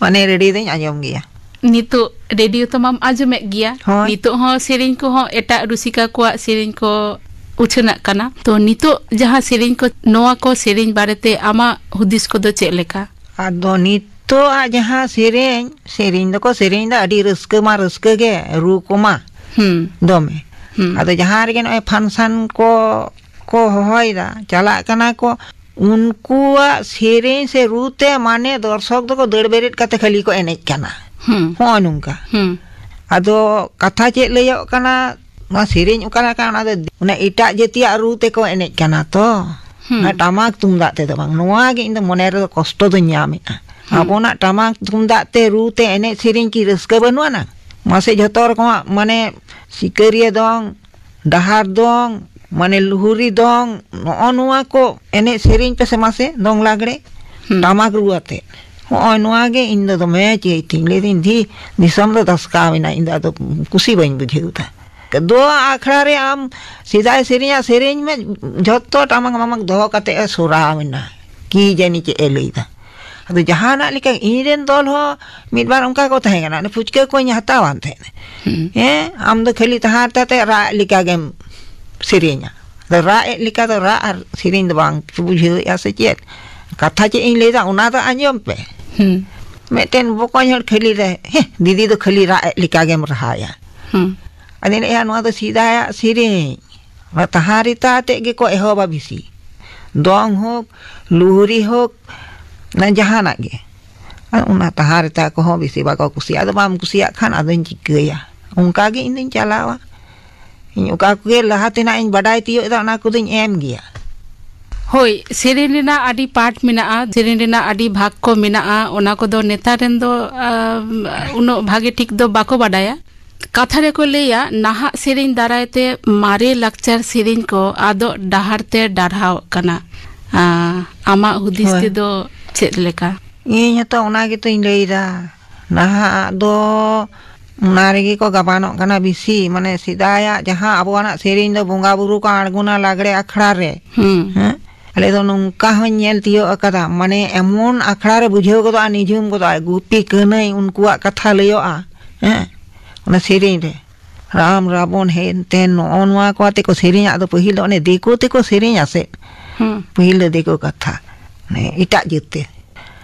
ᱢᱟᱱᱮ ᱨᱮᱰᱤᱭᱳ ᱫᱚᱧ ᱟᱸᱡᱚᱢ ᱜᱮᱭᱟ᱾ ᱱᱤᱛᱚᱜ ᱨᱮᱰᱤᱭᱳ ᱛᱚ ᱢᱟᱢ ᱟᱸᱡᱚᱢᱮᱫ ᱜᱮᱭᱟ᱾ ᱦᱳᱭ᱾ ᱱᱤᱛᱚᱜ ᱦᱚᱸ ᱥᱮᱨᱮᱧ ᱠᱚᱦᱚᱸ ᱮᱴᱟᱜ ᱨᱩᱥᱤᱠᱟ ᱠᱚᱣᱟᱜ ᱥᱮᱨᱮᱧ ᱠᱚ ᱩᱪᱷᱟᱹᱱᱟᱜ ᱠᱟᱱᱟ᱾ ᱛᱚ ᱱᱤᱛᱚᱜ ᱡᱟᱦᱟᱸ ᱥᱮᱨᱮᱧ ᱠᱚ, ᱱᱚᱣᱟ ᱠᱚ ᱥᱮᱨᱮᱧ ᱵᱟᱨᱮᱛᱮ ᱟᱢᱟᱜ ᱦᱩᱫᱤᱥ ᱠᱚᱫᱚ ᱪᱮᱫ ᱞᱮᱠᱟ? ᱟᱫᱚ ᱱᱤᱛᱚᱜ ᱟᱜ ᱡᱟᱦᱟᱸ ᱥᱮᱨᱮᱧ, ᱥᱮᱨᱮᱧ ᱫᱚᱠᱚ ᱥᱮᱨᱮᱧ ᱫᱟ, ᱟᱹᱰᱤ ᱨᱟᱹᱥᱠᱟᱹ ᱢᱟ ᱨᱟᱹᱥᱠᱟᱹ ᱜᱮ, ᱨᱩ ᱠᱚᱢᱟ ᱦᱩᱸ᱾ ᱫᱚᱢᱮ᱾ ᱦᱩᱸ᱾ ᱟᱫᱚ ᱡᱟᱦᱟᱸ ᱨᱮᱜᱮ ᱱᱚᱜᱼᱚᱭ ᱯᱷᱟᱱᱥᱟᱱ ᱠᱚ ᱠᱚ ᱦᱚᱦᱚᱭᱮᱫᱟ, ᱪᱟᱞᱟᱜ ᱠᱟᱱᱟ ᱠᱚ, ᱩᱱᱠᱩᱣᱟᱜ ᱥᱮᱨᱮᱧ ᱥᱮ ᱨᱩ ᱛᱮ ᱢᱟᱱᱮ ᱫᱚᱨᱥᱚᱠ ᱫᱚᱠᱚ ᱫᱟᱹᱲ ᱵᱮᱨᱮᱫ ᱠᱟᱛᱮ ᱠᱷᱟᱹᱞᱤ ᱠᱚ ᱮᱱᱮᱡ ᱠᱟᱱᱟ᱾ ᱦᱩᱸ᱾ ᱦᱚᱸᱜᱼᱚ ᱱᱚᱝᱠᱟ᱾ ᱦᱩᱸ᱾ ᱟᱫᱚ ᱠᱟᱛᱷᱟ ᱪᱮᱫ ᱞᱟᱹᱭᱚᱜ ᱠᱟᱱᱟ, ᱱᱚᱣᱟ ᱥᱮᱨᱮᱧ ᱚᱠᱟ ᱞᱮᱠᱟ, ᱚᱱᱟ ᱫᱚ ᱚᱱᱟ ᱮᱴᱟᱜ ᱡᱟᱹᱛᱤᱭᱟᱜ ᱨᱩ ᱛᱮᱠᱚ ᱮᱱᱮᱡ ᱠᱟᱱᱟ ᱛᱚ᱾ ᱦᱩᱸ᱾ ᱚᱱᱟ ᱴᱟᱢᱟᱠ ᱛᱩᱢᱫᱟᱜ ᱛᱮᱫᱚ ᱵᱟᱝ, ᱱᱚᱣᱟ ᱜᱮ ᱤᱧ ᱫᱚ ᱢᱚᱱᱮ ᱨᱮᱫᱚ ᱠᱚᱥᱴᱚ ᱫᱚᱧ ᱧᱟᱢᱮᱫᱼᱟ᱾ ᱦᱩᱸ᱾ ᱟᱵᱚᱱᱟᱜ ᱴᱟᱢᱟᱠ ᱛᱩᱢᱫᱟᱜ ᱛᱮ ᱨᱩ ᱛᱮ ᱮᱱᱮᱡ ᱥᱮᱨᱮᱧ ᱠᱤ ᱨᱟᱹᱥᱠᱟᱹ ᱵᱟᱹᱱᱩᱜ ᱟᱱᱟ? ᱢᱟᱥᱮ, ᱡᱷᱚᱛᱚ ᱨᱚᱠᱚᱢᱟᱜ, ᱢᱟᱱᱮ, ᱥᱤᱠᱟᱹᱨᱤᱭᱟᱹ ᱫᱚᱝ, ᱰᱟᱦᱟᱨ ᱫᱚᱝ, ᱢᱟᱱᱮ ᱞᱩᱦᱩᱨᱤ ᱫᱚᱝ, ᱱᱚᱜᱼᱚ ᱱᱚᱣᱟ ᱠᱚ ᱮᱱᱮᱡ ᱥᱮᱨᱮᱧ ᱯᱮᱥᱮ ᱢᱟᱥᱮ, ᱫᱚᱝ ᱞᱟᱜᱽᱲᱮ, ᱦᱩᱸ᱾ ᱴᱟᱢᱟᱠ ᱨᱩ ᱟᱛᱮ᱾ ᱱᱚᱜᱼᱚᱭ ᱱᱚᱣᱟ ᱜᱮ ᱤᱧ ᱫᱚ ᱫᱚᱢᱮ ᱪᱮᱫ ᱛᱤᱧ ᱞᱟᱹᱭᱫᱟᱹᱧ, ᱫᱷᱤ, ᱫᱤᱥᱚᱢ ᱫᱚ ᱫᱷᱟᱥᱠᱟᱣ ᱮᱱᱟ, ᱤᱧ ᱫᱚ ᱟᱫᱚ ᱠᱩᱥᱤ ᱵᱟᱹᱧ ᱵᱩᱡᱷᱟᱹᱣ ᱮᱫᱟ᱾ ᱫᱚ ᱟᱠᱷᱲᱟ ᱨᱮ ᱟᱢ ᱥᱮᱫᱟᱭ ᱥᱮᱨᱮᱧᱟᱜ ᱥᱮᱨᱮᱧ ᱢᱮ, ᱡᱷᱚᱛᱚ ᱴᱟᱢᱟᱠ ᱢᱟᱢᱟᱠ ᱫᱚᱦᱚ ᱠᱟᱛᱮ ᱮ ᱥᱚᱨᱟᱣ ᱮᱱᱟ, ᱠᱤ ᱡᱟᱹᱱᱤ ᱪᱮᱫ ᱮ ᱞᱟᱹᱭᱫᱟ᱾ ᱟᱫᱚ ᱡᱟᱦᱟᱱᱟᱜ ᱞᱮᱠᱟ ᱤᱧ ᱨᱮᱱ ᱫᱚᱞ ᱦᱚᱸ ᱢᱤᱫ ᱵᱟᱨ ᱚᱱᱠᱟ ᱠᱚ ᱛᱟᱦᱮᱸ ᱠᱟᱱᱟ, ᱚᱱᱮ ᱯᱷᱩᱪᱠᱟᱹ ᱠᱚᱧ ᱦᱟᱛᱟᱣᱟᱱ ᱛᱟᱦᱮᱸᱫ᱾ ᱦᱩᱸ᱾ ᱦᱮᱸ, ᱟᱢ ᱫᱚ ᱠᱷᱟᱹᱞᱤ ᱛᱟᱦᱟᱸ ᱛᱟᱛᱮ ᱨᱟᱜ ᱞᱮᱠᱟ ᱜᱮᱢ ᱥᱮᱨᱮᱧᱟ᱾ ᱟᱫᱚ ᱨᱟᱜ ᱮᱫ ᱞᱮᱠᱟ ᱫᱚ ᱨᱟᱜ ᱟᱨ ᱥᱮᱨᱮᱧ ᱫᱚ ᱵᱟᱝ ᱵᱩᱡᱷᱟᱹᱣᱮᱫᱼᱟ ᱥᱮ ᱪᱮᱫ? ᱠᱟᱛᱷᱟ ᱪᱮᱫ ᱤᱧ ᱞᱟᱹᱭᱫᱟ ᱚᱱᱟ ᱫᱚ ᱟᱸᱡᱚᱢ ᱯᱮ᱾ ᱦᱩᱸ᱾ ᱢᱤᱫᱴᱮᱱ ᱵᱚᱠᱚᱧ ᱦᱚᱲ ᱠᱷᱟᱹᱞᱤ ᱨᱮ, "ᱦᱮᱸ, ᱫᱤᱫᱤ ᱫᱚ ᱠᱷᱟᱹᱞᱤ ᱨᱟᱜ ᱮᱫ ᱞᱮᱠᱟ ᱜᱮᱢ ᱨᱟᱦᱟᱭᱟ᱾" ᱦᱩᱸ᱾ ᱟᱫᱚᱧ ᱞᱟᱹᱭᱮᱫᱼᱟ, "ᱱᱚᱣᱟ ᱫᱚ ᱥᱮᱫᱟᱭᱟᱜ ᱥᱮᱨᱮᱧ, ᱚᱱᱟ ᱛᱟᱦᱟᱸ ᱨᱮᱛᱟ ᱟᱛᱮᱫ ᱜᱮᱠᱚ ᱮᱦᱚᱵᱟ ᱵᱮᱥᱤ, ᱫᱚᱝ ᱦᱳᱠ, ᱞᱩᱦᱨᱤ ᱦᱳᱠ, ᱚᱱᱟ ᱡᱟᱦᱟᱱᱟᱜ ᱜᱮ᱾ ᱟᱨ ᱚᱱᱟ ᱛᱟᱦᱟᱸ ᱨᱮᱛᱟ ᱠᱚᱦᱚᱸ ᱵᱮᱥᱤ ᱵᱟᱠᱚ ᱠᱩᱥᱤᱭᱟᱜᱼᱟ, ᱟᱫᱚ ᱵᱟᱢ ᱠᱩᱥᱤᱭᱟᱜ ᱠᱷᱟᱱ ᱟᱫᱚᱧ ᱪᱤᱠᱟᱹᱭᱟ?" ᱚᱱᱠᱟ ᱜᱮ ᱤᱧ ᱫᱚᱧ ᱪᱟᱞᱟᱣᱟ᱾ ᱤᱧ ᱚᱠᱟ ᱠᱚᱜᱮ ᱞᱟᱦᱟ ᱛᱮᱱᱟᱜ ᱤᱧ ᱵᱟᱰᱟᱭ ᱛᱤᱭᱳᱜ ᱮᱫᱟ, ᱚᱱᱟ ᱠᱚᱫᱚᱧ ᱮᱢ ᱜᱮᱭᱟ᱾ ᱦᱳᱭ, ᱥᱮᱨᱮᱧ ᱨᱮᱱᱟᱜ ᱟᱹᱰᱤ ᱯᱟᱴ ᱢᱮᱱᱟᱜᱼᱟ, ᱥᱮᱨᱮᱧ ᱨᱮᱱᱟᱜ ᱟᱹᱰᱤ ᱵᱷᱟᱜᱽ ᱠᱚ ᱢᱮᱱᱟᱜᱼᱟ, ᱚᱱᱟ ᱠᱚᱫᱚ ᱱᱮᱛᱟᱨ ᱨᱮᱱ ᱫᱚ, ᱟᱢ, ᱩᱱᱟᱹᱜ ᱵᱷᱟᱜᱮ ᱴᱷᱤᱠ ᱫᱚ ᱵᱟᱠᱚ ᱵᱟᱰᱟᱭᱟ᱾ ᱠᱟᱛᱷᱟ ᱨᱮᱠᱚ ᱞᱟᱹᱭᱟ, ᱱᱟᱦᱟᱜ ᱥᱮᱨᱮᱧ ᱫᱟᱨᱟᱭ ᱛᱮ ᱢᱟᱨᱮ ᱞᱟᱠᱪᱟᱨ ᱥᱮᱨᱮᱧ ᱠᱚ ᱟᱫᱚᱜ ᱰᱟᱦᱟᱨ ᱛᱮ ᱰᱟᱨᱦᱟᱣᱚᱜ ᱠᱟᱱᱟ᱾ ᱟᱸ, ᱟᱢᱟᱜ ᱦᱩᱫᱤᱥ ᱦᱳᱭ᱾ ᱛᱮᱫᱚ ᱪᱮᱫ ᱞᱮᱠᱟ? ᱤᱧ ᱦᱚᱸᱛᱚ ᱚᱱᱟ ᱜᱮᱛᱚᱧ ᱞᱟᱹᱭᱫᱟ, ᱱᱟᱦᱟᱜ ᱫᱚ ᱚᱱᱟ ᱨᱮᱜᱮ ᱠᱚ ᱜᱟᱵᱟᱱᱚᱜ ᱠᱟᱱᱟ ᱵᱮᱥᱤ, ᱢᱟᱱᱮ ᱥᱮᱫᱟᱭᱟᱜ ᱡᱟᱦᱟᱸ ᱟᱵᱚᱣᱟᱜ ᱥᱮᱨᱮᱧ ᱫᱚ ᱵᱚᱸᱜᱟ ᱵᱩᱨᱩ ᱠᱚ ᱟᱬᱜᱚᱱᱟ ᱞᱟᱜᱽᱲᱮ ᱟᱠᱷᱲᱟ ᱨᱮ, ᱦᱩᱸ᱾ ᱦᱮᱸ? ᱟᱞᱮ ᱫᱚ ᱱᱚᱝᱠᱟ ᱦᱚᱸᱧ ᱧᱮᱞ ᱛᱤᱭᱳᱜ ᱟᱠᱟᱫᱟ, ᱢᱟᱱᱮ ᱮᱢᱚᱱ ᱟᱠᱷᱲᱟ ᱨᱮ ᱵᱩᱡᱷᱟᱹᱣ ᱜᱚᱫᱚᱜᱼᱟ, ᱱᱤᱡᱷᱩᱢ ᱜᱚᱫᱚᱜᱼᱟ, ᱜᱩᱯᱤ ᱠᱟᱹᱱᱟᱹᱭ ᱩᱱᱠᱩᱣᱟᱜ ᱠᱟᱛᱷᱟ ᱞᱟᱹᱭᱚᱜᱼᱟ, ᱦᱮᱸ, ᱚᱱᱟ ᱥᱮᱨᱮᱧ ᱨᱮ᱾ ᱨᱟᱢ ᱨᱟᱵᱚᱱ ᱦᱮᱱᱛᱮ ᱱᱚᱜᱼᱚ ᱱᱚᱣᱟ ᱠᱚ ᱟᱛᱮ ᱠᱚ ᱥᱮᱨᱮᱧᱟ᱾ ᱟᱫᱚ ᱯᱟᱹᱦᱤᱞ ᱫᱚ ᱚᱱᱮ ᱫᱤᱠᱩ ᱛᱮᱠᱚ ᱥᱮᱨᱮᱧᱟ ᱥᱮ? ᱦᱩᱸ᱾ ᱯᱟᱹᱦᱤᱞ ᱫᱚ ᱫᱤᱠᱩ ᱠᱟᱛᱷᱟ, ᱢᱟᱱᱮ ᱮᱴᱟᱜ ᱡᱟᱹᱛ ᱛᱮ᱾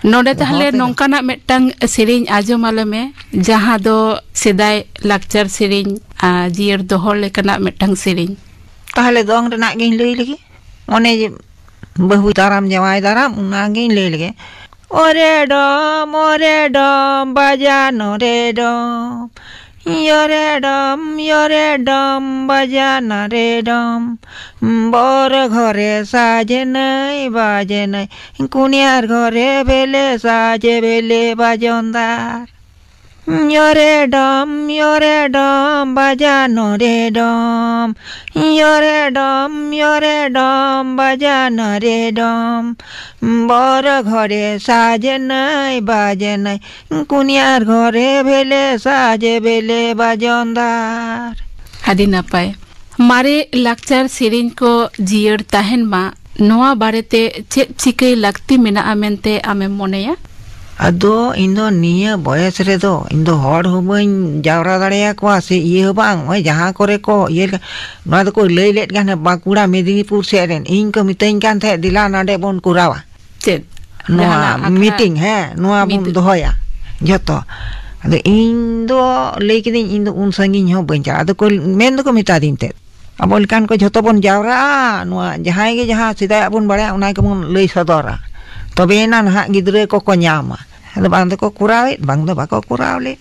ᱱᱚᱰᱮ ᱛᱟᱦᱞᱮ ᱦᱚᱲ ᱛᱮᱫᱚ᱾ ᱱᱚᱝᱠᱟᱱᱟᱜ ᱢᱤᱫᱴᱟᱝ ᱥᱮᱨᱮᱧ ᱟᱸᱡᱚᱢ ᱟᱞᱮ ᱢᱮ, ᱡᱟᱦᱟᱸ ᱫᱚ ᱥᱮᱫᱟᱭ ᱞᱟᱠᱪᱟᱨ ᱥᱮᱨᱮᱧ, ᱟ, ᱡᱤᱭᱟᱹᱲ ᱫᱚᱦᱚ ᱞᱮᱠᱟᱱᱟᱜ ᱢᱤᱫᱴᱟᱝ ᱥᱮᱨᱮᱧ᱾ ᱛᱟᱦᱞᱮ ᱫᱚᱝ ᱨᱮᱱᱟᱜ ᱜᱤᱧ ᱞᱟᱹᱭ ᱞᱮᱜᱮ᱾ ᱚᱱᱮ ᱡᱮ ᱵᱟᱹᱦᱩ ᱫᱟᱨᱟᱢ, ᱡᱟᱶᱟᱭ ᱫᱟᱨᱟᱢ, ᱚᱱᱟᱜᱤᱧ ᱞᱟᱹᱭ ᱞᱮᱜᱮ᱾ ᱳᱨᱮ ᱰᱚᱢ, ᱳᱨᱮ ᱰᱚᱢ, ᱵᱟᱡᱟᱱ ᱨᱮ ᱰᱚᱢ, ᱭᱚᱨᱮ ᱰᱚᱢ, ᱭᱚᱨᱮ ᱰᱚᱢ, ᱵᱟᱡᱟᱱ ᱨᱮ ᱰᱚᱢ, ᱵᱚᱨ ᱜᱷᱚᱨᱮ ᱥᱟᱡᱮᱱᱟᱹᱭ, ᱵᱟᱡᱮᱱᱟᱹᱭ, ᱠᱩᱱᱤᱭᱟᱨ ᱜᱷᱚᱨᱮ ᱵᱮᱞᱮ ᱥᱟᱡᱮ, ᱵᱮᱞᱮ ᱵᱟᱡᱚᱱᱫᱟᱨ᱾ ᱭᱚᱨᱮ ᱰᱚᱢ, ᱭᱚᱨᱮ ᱰᱚᱢ, ᱵᱟᱡᱟ ᱱᱚᱨᱮ ᱰᱚᱢ᱾ ᱭᱚᱨᱮ ᱰᱚᱢ, ᱭᱚᱨᱮ ᱰᱚᱢ, ᱵᱟᱡᱟ ᱱᱚᱨᱮ ᱰᱚᱢ᱾ ᱵᱚᱨ ᱜᱷᱚᱨᱮ ᱥᱟᱡᱮᱱᱟᱭ, ᱵᱟᱡᱮᱱᱟᱭ, ᱠᱩᱱᱭᱟᱨ ᱜᱷᱚᱨᱮ ᱵᱷᱮᱞᱮ ᱥᱟᱡᱮ ᱵᱮᱞᱮ ᱵᱟᱡᱚᱱᱫᱟᱨ᱾ ᱟᱹᱰᱤ ᱱᱟᱯᱟᱭ᱾ ᱢᱟᱨᱮ ᱞᱟᱠᱪᱟᱨ ᱥᱮᱨᱮᱧ ᱠᱚ ᱡᱤᱭᱟᱹᱲ ᱛᱟᱦᱮᱱ ᱢᱟ, ᱱᱚᱣᱟ ᱵᱟᱨᱮᱛᱮ ᱪᱮᱫ ᱪᱤᱠᱟᱹᱭ ᱞᱟᱹᱠᱛᱤ ᱢᱮᱱᱟᱜᱼᱟ ᱢᱮᱱᱛᱮ ᱟᱢᱮᱢ ᱢᱚᱱᱮᱭᱟ? ᱟᱫᱚ ᱤᱧ ᱫᱚ ᱱᱤᱭᱟᱹ ᱵᱚᱭᱮᱥ ᱨᱮᱫᱚ ᱤᱧ ᱫᱚ ᱦᱚᱲ ᱦᱚᱸ ᱵᱟᱹᱧ ᱡᱟᱣᱨᱟ ᱫᱟᱲᱮᱭᱟᱠᱚᱣᱟ, ᱥᱮ ᱤᱭᱟᱹ ᱦᱚᱸ ᱵᱟᱝ, ᱱᱚᱜᱼᱚᱭ ᱡᱟᱦᱟᱸ ᱠᱚᱨᱮ ᱠᱚ ᱤᱭᱟᱹ ᱞᱮᱠᱟ, ᱱᱚᱣᱟ ᱫᱚᱠᱚ ᱞᱟᱹᱭ ᱞᱮᱫ ᱠᱟᱱ ᱵᱟᱸᱠᱩᱲᱟ ᱢᱮᱫᱤᱱᱤᱯᱩᱨ ᱥᱮᱫ ᱨᱮᱱ, ᱤᱧ ᱠᱚ ᱢᱤᱛᱟᱹᱧ ᱠᱟᱱ ᱛᱟᱦᱮᱸᱫ, "ᱫᱮᱞᱟ ᱱᱚᱰᱮ ᱵᱚᱱ ᱠᱚᱨᱟᱣᱟ, ᱪᱮᱫ? ᱱᱚᱣᱟ ᱡᱟᱦᱟᱱᱟᱜ ᱟᱠᱷᱲᱟ ᱢᱤᱴᱤᱝ, ᱦᱮᱸ, ᱱᱚᱣᱟ ᱵᱚᱱ ᱢᱤᱴᱤᱝ᱾ ᱫᱚᱦᱚᱭᱟ ᱡᱷᱚᱛᱚ᱾" ᱟᱫᱚ ᱤᱧ ᱫᱚ ᱞᱟᱹᱭ ᱠᱤᱫᱟᱹᱧ, "ᱤᱧ ᱫᱚ ᱩᱱ ᱥᱟᱺᱜᱤᱧ ᱦᱚᱸ ᱵᱟᱹᱧ ᱪᱟᱞᱟᱜᱼᱟ᱾" ᱟᱫᱚ ᱠᱚ ᱢᱮᱱ ᱫᱚᱠᱚ ᱢᱮᱛᱟ ᱫᱤᱧ ᱛᱟᱦᱮᱸᱫ, ᱟᱵᱚ ᱞᱮᱠᱟᱱ ᱠᱚ ᱡᱷᱚᱛᱚ ᱵᱚᱱ ᱡᱟᱣᱨᱟᱜᱼᱟ, ᱱᱚᱣᱟ ᱡᱟᱦᱟᱸᱭ ᱜᱮ ᱡᱟᱦᱟᱸ ᱥᱮᱫᱟᱭᱟᱜ ᱵᱚᱱ ᱵᱟᱲᱟᱭᱟ, ᱚᱱᱟ ᱜᱮᱵᱚᱱ ᱞᱟᱹᱭ ᱥᱚᱫᱚᱨᱟ, ᱛᱚᱵᱮᱭᱮᱱᱟ ᱱᱟᱦᱟᱜ ᱜᱤᱫᱽᱨᱟᱹ ᱠᱚᱠᱚ ᱧᱟᱢᱟ᱾ ᱟᱫᱚ ᱵᱟᱝ ᱫᱚᱠᱚ ᱠᱚᱨᱟᱣᱮᱫ, ᱵᱟᱝ ᱫᱚ ᱵᱟᱠᱚ ᱠᱚᱨᱟᱣ ᱞᱮᱫ᱾